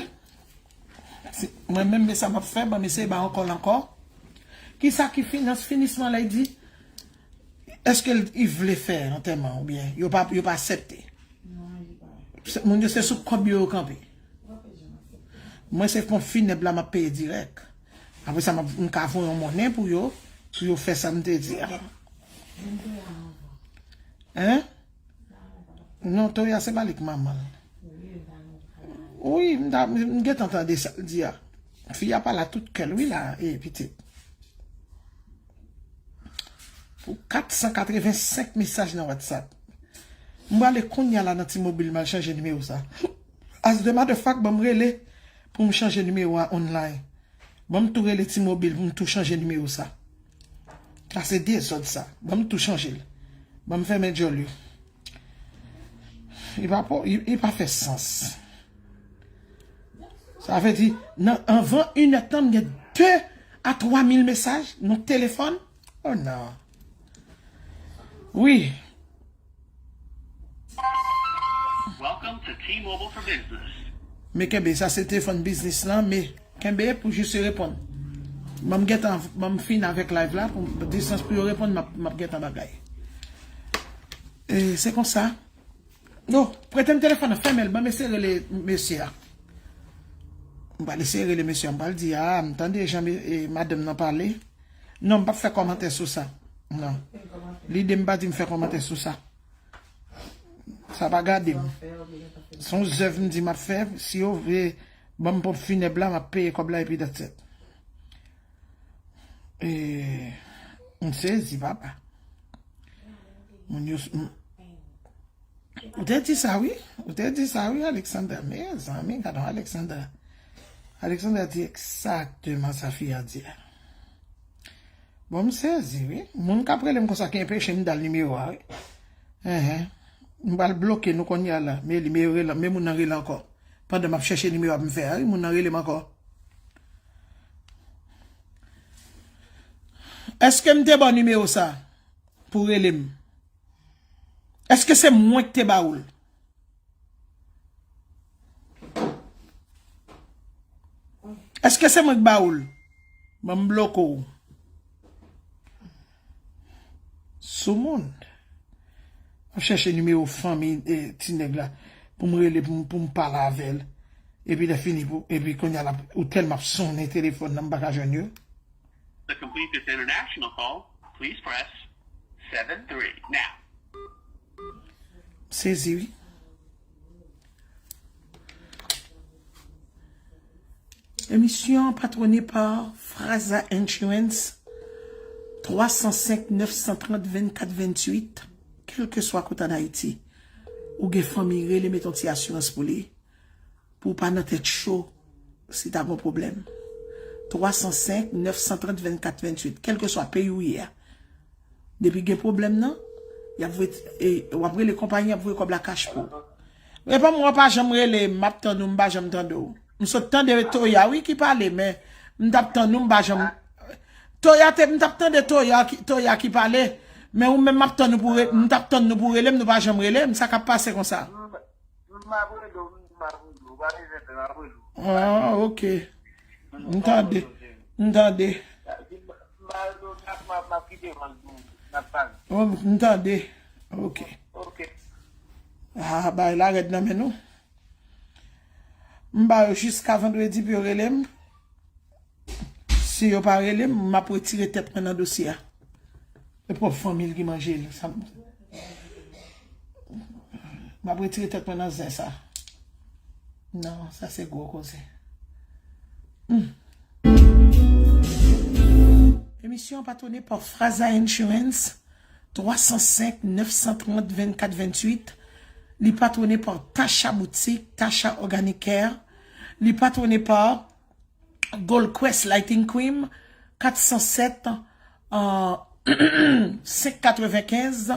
Si, mwen menm, men sa m ap fè, ban m eseye ba ankò l ankò. Kisa ki finans, finisman la, li di? Èske l, li vle fè antèman oubyen yo pa, yo pa aksepte? Se, moun yo se sou kòb yo, yo kanpe. Mwen se pon finèb la m ap peye dirèk. Apre sa, m ap, m ka voye yon monnen pou yo, pou yo fè sa m te di a. Hein? Non, Toya se pa li k manman l. Wi, m ta, m gentan tande sa l di a. Fi a pale a tout kè l, wi la, e pitit. Pou kat san katrevensenk mesaj nan WhatsApp. M prale kounye a la nan T-Mobile, m al chanje nimewo sa. As the matter of fact, ban m rele pou m chanje nimewo a online. Ban m tou rele T-Mobile pou m tou chanje nimewo sa. Sa se dezòd sa. Ban m tou chanje l. Ban m fèmen djòl yo. Li pa po, li, li pa fè sans. Sa vle di, nan, anvan inèdtan, m gen de a twa mil mesaj nan telefòn. Oh non. Wi. Welcome to T-Mobile for Business. Men kenbe, sa se telefòn biznis lan, men kenbe pou jis yo reponn. Ban m gentan, ban m fin avèk live la, pou distans pou yo reponn, m ap, m ap gentan bagay. E, se konsa. Non, prete m telefòn nan, fèmen l, ban m eseye rele mesye a. M pral eseye rele mesye a, m pral di, a, m tande jan me-, e, madanm nan pale. Non, m p ap fè kòmantè sou sa. Non. Lide m pa di m fè kòmantè sou sa. Sa pa gade m. Se yon zèv m di m ap fè. Si yo vle ban m ponp finèb la, m ap peye kòb la epi that's it. E, m sezi, papa. Moun yo, m, ou te di sa, wi. Ou te di sa, wi, Alexandra. Mezanmi, gade Alexandra. Alexandra di egzakteman sa fi a di a. Bon, m sezi, wi. Moun k ap rele m konsa ki enpeche m dal nimewo a, wi. Enhen. M pral bloke nou kounye a la. Men li, men rele, men moun nan rele ankò. Pandan m ap chèche nimewo a pou m fè a, wi, moun nan rele m ankò. Èske m te ba w nimewo sa pou w rele m? Èske se mwen ki te ba ou l? Èske se mwen ki ba ou l? Ban m bloke w. Soumoun. M ap chèche nimewo fanmi, eh, ti nèg la pou m rele, pou m, pou m pale avè l. Epi lè fini, pou, epi kounye a la, ou tèlman ap sonnen telefòn nan, m pa ka jwenn yo. To complete this international call, please press seven three now. M sezi, wi. Emisyon an patwone pa Fraza Insurance, twa san senk, nèf san trant, vennkat venntuit. Kèlkeswa kote ann Ayiti ou gen fanmi, rele, met yon ti asirans pou li, pou w pa nan tèt cho si ta gen pwoblèm. Twa san senk, nèf san trant, vennkat venntuit. Kèlkeswa peyi w ye a, depi gen pwoblèm nan, y ap voye, e, w ap rele konpayi, y ap voye kòb la kach pou w. Reponn mwen, w pa janm rele m, m ap tann ou, m pa janm tande w. M sot tande Toya, wi, ki pale, men m t ap tann ou, m pa janm. Toya te, m t ap tande Toya ki, Toya ki pale, men ou menm m ap tann ou pou re-, m t ap tann nou pou rele m, nou pa janm rele m, sa k ap pase konsa? M, m ap rele w, m ap rele w, pa bezwen pè, m ap rele w. Ah, ok. M tande. M tande. Oh, m tande. Ok. Ah, bagay la rèd nan men nou. M ba yo jiska vandredi pou yo rele m. Si yo pa rele m, m ap retire tèt mwen nan dosye a. E pwòp fanmi l ki manje l. Sa m, m ap retire tèt mwen nan zen sa. Non, sa se gwo koze. Hmm. Emisyon an patwone pa Fraza Insurance, twa san senk, nèf san trant, vennkat venntuit. Li patwone pa Tasha Boutique, Tasha Organic Care. Li patwone pa Gold Quest Lighting Cream, kat san sèt, euh, senk katrevenkenz,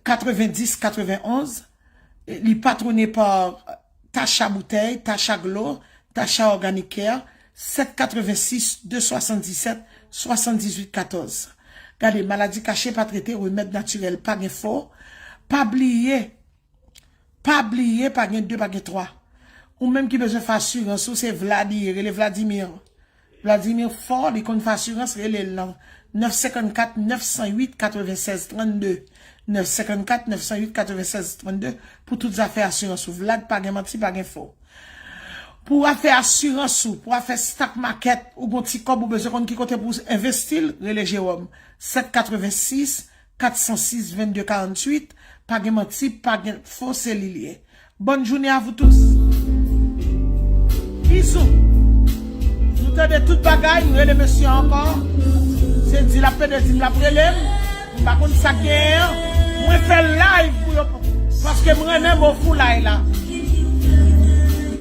katrevendis, katrevenonz. Li patwone pa Tasha Boutèy, Tasha Glo, Tasha Organic Care, sèt katrevensis, de swasanndisèt, swasanndizuit, katòz. Gade, maladi kache pa trete, remèd natirèl pa gen fo. Pa bliye, pa bliye, pa gen de, pa gen twa. Ou menm ki bezwen fè asirans ou, se Vlad li ye, rele Vladimir. Vladimir fò, li konn fè asirans, rele l nan nèf senkannkat, nèf san uit, katrevensèz trannde. Nèf senkannkat, nèf san uit, katrevensèz trannde pou tout zafè asirans ou. Vlad pa gen manti, pa gen fo. Pou afè asirans ou, pou afè stock market, ou gon ti kòb ou bezwen konn ki kote pou envesti l, rele Jewòm. Sèt katrevensis, kat san sis, vennde karanntuit, pa gen manti, pa gen fo, se li l ye. Bonne journée à vous tous. Bizou. Nou tande tout bagay, nou rele mesye ankò. Se di l ap pede di m l ap rele m. M pa konn sa k genyen an. Mwen fè live pou yo. Paske m renmen mo foulay la.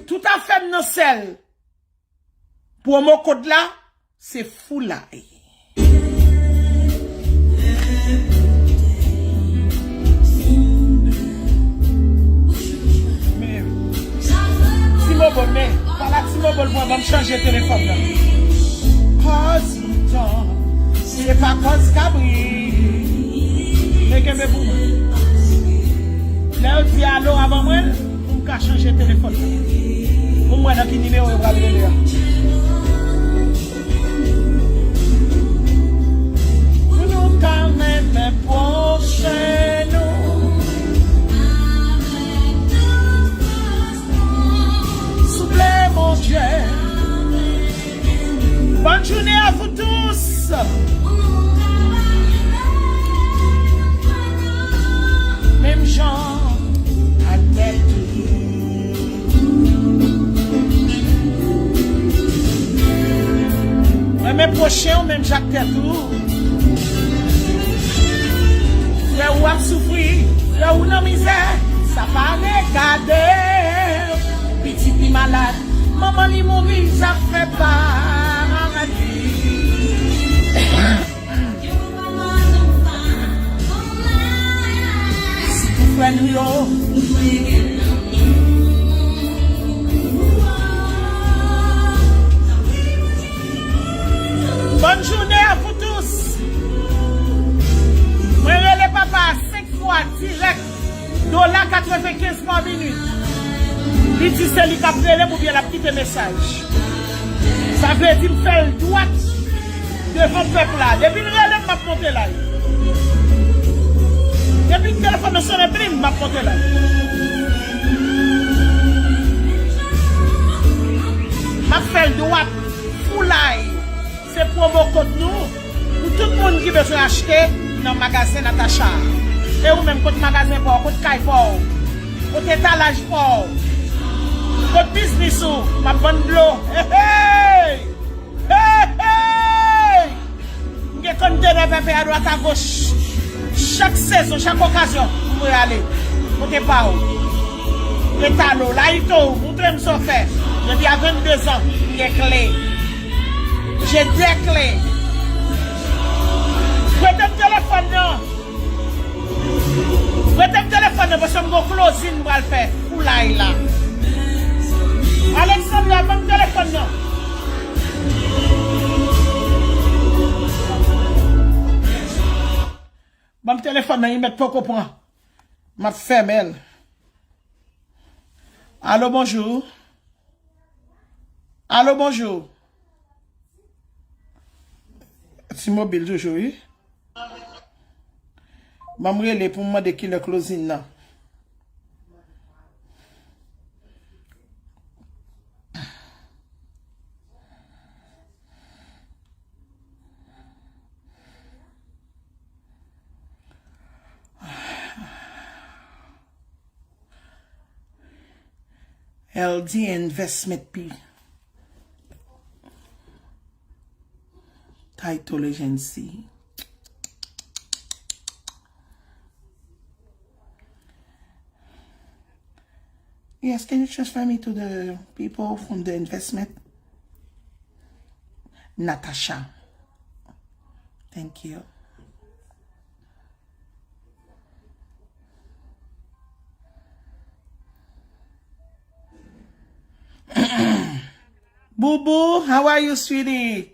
Tout afè m nan sèl. Pwomo kòd la, se foulay. Men, T-Mobile, men, pala T-Mobile mwen, ban m chanje telefòn nan. Kòz mouton, se pa kòz kabrit. Men kenbe pou mwen. Lè yo di alo avan mwen, pou m ka chanje telefòn nan. Pou m wè nan ki nimewo yo pral rele a. Pou nou ka renmen pwochen nou. Souple, Bondye. Bonne journée à vous tous. Menm jan ak tèt ou. Renmen pwochen w menm jan ak tèt ou. Frè ou ap soufri, frè ou nan mizè, sa pa regade w. Pitit li malad, manman li mouri, sa fè pa di. Si pou frè nou yo Journée à vous tous. Mwen rele papa a senk fwa dirèk, dola katrevenkenz pa minit. Li di se li k ap rele m oubyen l ap kite mesaj. Sa vle di m fè l dwat devan pèp la. Depi l rele m, m ap monte live. Depi telefòn nan sonnen plim, m ap monte live. M ap fè l dwat, foulay. Se pwomo kòd nou pou tout moun ki bezwen achte nan magazen Natacha a. E ou menm, kot magazen pa w, kot kay pa w, kot etalaj pa w, kot biznis ou, m ap vann dlo. Hey, hey! Hey, hey! M gen konntenè pèpè adwat agoch. Chak sezon, chak okazyon, m prale kote pa w. Etale w, layite w, montre m sa w fè. Depi a vennde zan, m gen kle. J'ai des clés. Prete m telefòn nan. Prete m telefòn nan, paske m gon closing m pral fè. Foulay la. Alexandra, ban m telefòn nan. Ban m telefòn nan, li mèt poko pran. M ap fèmen l. Alo, bonjou. Alo, bonjou. T-Mobile toujou, wi. Ban m rele pou m mande kilè closing nan. L D Investment P. Title Agency. Yes, can you transfer me to the people from the investment? Natasha. Thank you. Boo boo, how are you, sweetie?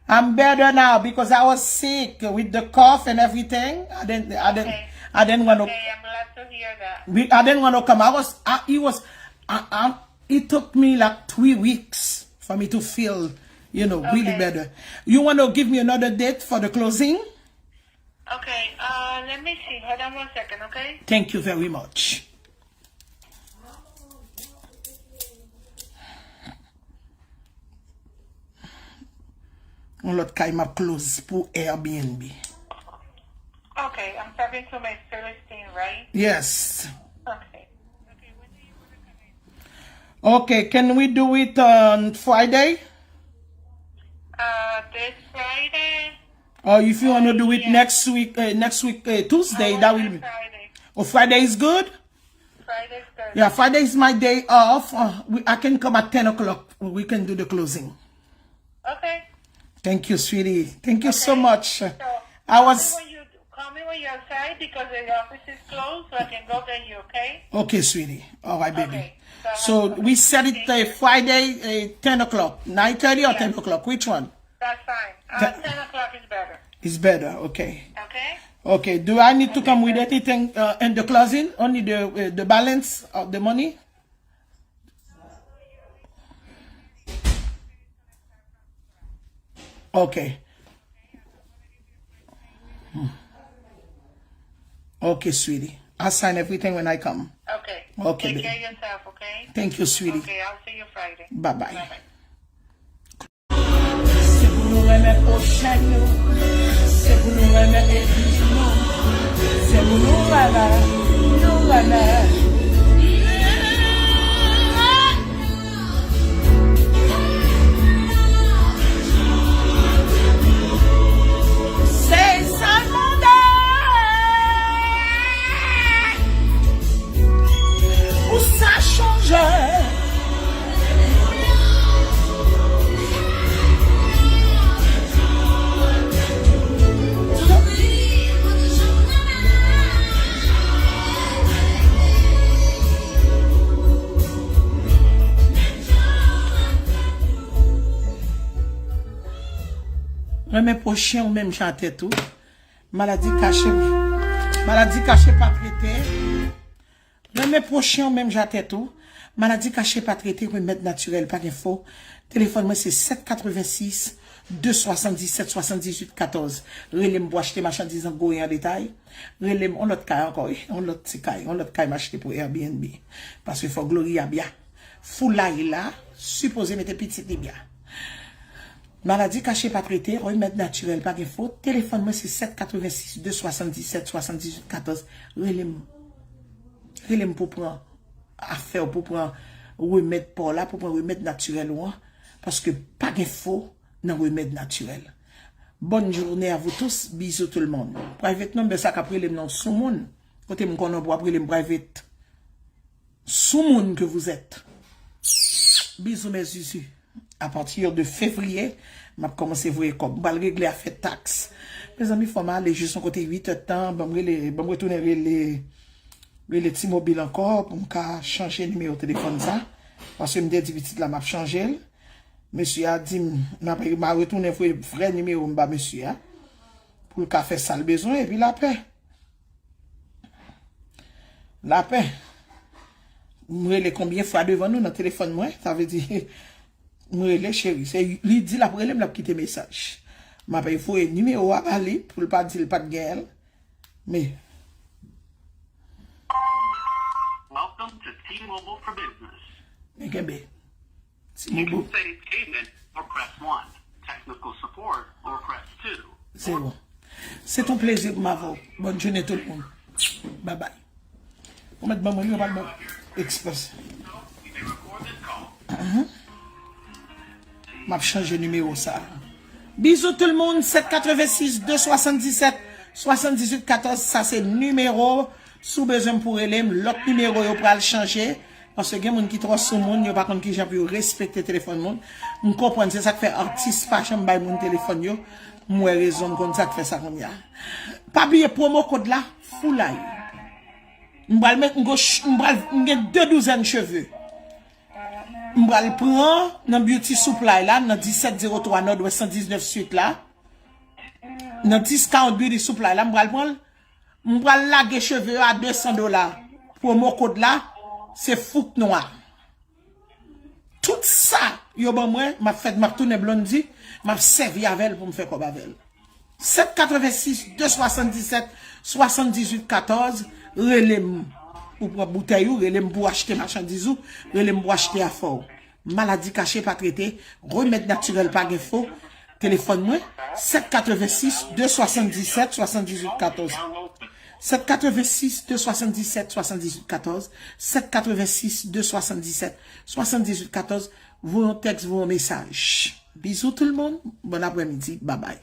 I'm better now because I was sick with the cough and everything. I didn't, I didn't, okay. I didn't want to. Okay, I'm glad to hear that. We, I didn't want to come. I was, I, it was, I, I, it took me like three weeks for me to feel, you know, really better. Okay. You want to give me another date for the closing? Okay, uh, let me see. Hold on one second, okay? Thank you very much. Yon lòt kay m ap close pou Airbnb. Okay, I'm talking to Miss Celestine, right? Yes. Okay. Okay, can we do it on Friday? Uh, this Friday? Or if you want to do it next week, uh, next week, uh, Tuesday, that will be. Friday. Oh, Friday is good? Friday's good. Yeah, Friday is my day off. Uh, we, I can come at ten o'clock. We can do the closing. Okay. Thank you, sweetie. Thank you so much. So, I was. Call me when you, call me when you're outside because the office is closed, so I can go get you, okay? Okay, sweetie. All right, baby. Okay. So we set it, uh, Friday, uh, ten o'clock, nine thirty or ten o'clock. Which one? That's fine. Uh, ten o'clock is better. It's better, okay. Okay? Okay, do I need to come with anything, uh, in the closing? Only the, uh, the balance of the money? Okay. Hmm. Okay, sweetie. I sign everything when I come. Okay. Okay, baby. Take care of yourself, okay? Thank you, sweetie. Okay, I'll see you Friday. Bye-bye. Bye-bye. Se pou nou renmen pwochen nou. Se pou nou renmen epi nou. Se pou nou renmen, nou renmen. Se sa l mande. Pou sa chanje. Renmen pwochen w menm jan a tèt ou. Maladi kache, maladi kache pa trete. Renmen pwochen w menm jan a tèt ou. Maladi kache pa trete, remèd natirèl, pa gen fo. Telefòn mwen se sèt katrevensis, de swasanndisèt, swasanndizuit katòz. Rele m pou achte machandiz an gwo e an detay. Rele m, on lòt kay ankò, wi. On lòt ti kay, on lòt kay m achte pou Airbnb. Paske fò Gloria byen. Foulay la sipoze mete pitit li byen. Maladi kache pa trete, remèd natirèl, pa gen fo. Telefòn mwen se sèt katrevensis, de swasanndisèt, swasanndizuit katòz. Rele m. Rele m pou pran afè w, pou pran remèd pa w la, pou pran remèd natirèl ou an. Paske pa gen fo nan remèd natirèl. Bonne journée à vous tous, bisous tout le monde. Private number sa k ap rele m nan soumoun. Kote m konnen w ap rele m private. Soumoun que vous êtes. Bisous mes zuzu. A pati de fevriye, m ap kòmanse voye kòb. M pral regle afè taks. Mezanmi, fò m ale jis yon kote uit è tan. Ban m rele, ban m retounen rele, rele T-Mobile ankò pou m ka chanje nimewo telefòn sa. Paske m te di pitit la m ap chanje l. Mesye a di m, m ap, m a retounen voye vrè nimewo m ba mesye a. Pou l ka fè sa l bezwen, epi lapè. Lapè. M rele konbyen fwa devan nou nan telefòn mwen? Sa vle di, m rele cheri. Se, li di l ap rele m, l ap kite mesaj. M ap voye nimewo a ba li pou l pa di l pa t genyen l. Men. Welcome to T-Mobile for Business. Men kenbe. Ti bobo. Say payment or press one. Technical support or press two. Se bon. Se ton plezi pou m avè w. Bonne journée tout le monde. Bye bye. Ou mèt ban mwen li, ou pa ban express. M ap chanje nimewo sa. Bisous tout le monde, sèt katrevensis, de swasanndisèt, swasanndizuit katòz, sa se nimewo. Si w bezwen m pou rele m, lòt nimewo yo pral chanje. Paske gen moun ki twò soumoun, yo pa konn kijan pou yo respekte telefòn moun. M konprann, se sa k fè atis pa janm bay moun telefòn yo. M wè rezon, m konn sa k fè sa kounye a. Pa bliye pwomo kòd la, Foulay. M pral met, m go ch-, m pral, m gen de douzèn cheve. M pral pran nan Beauty Supply la, nan disèt zewo twa Nòdwès san diznèf Suite la. Nan dis karant Beauty Supply la, m pral pran l. M pral lage cheve yo a de san dola. Pwomo kòd la, se fouk nwa. Tout sa yo ban mwen, m ap fè, m ap tounen Blondy, m ap sèvi avè l pou m fè kòb avè l. Sèt katrevensis, de swasanndisèt, swasanndizuit katòz, rele m. Ou pran boutèy ou, rele m pou achte machandiz ou, rele m pou achte afè w. Maladi kache pa trete, remèd natirèl pa gen fo. Telefòn mwen, sèt katrevensis, de swasanndisèt, swasanndizuit katòz. Sèt katrevensis, de swasanndisèt, swasanndizuit katòz. Sèt katrevensis, de swasanndisèt, swasanndizuit katòz. Voye yon tèks, voye yon mesaj. Bizou tout le monde, bon aprèmidi, babay.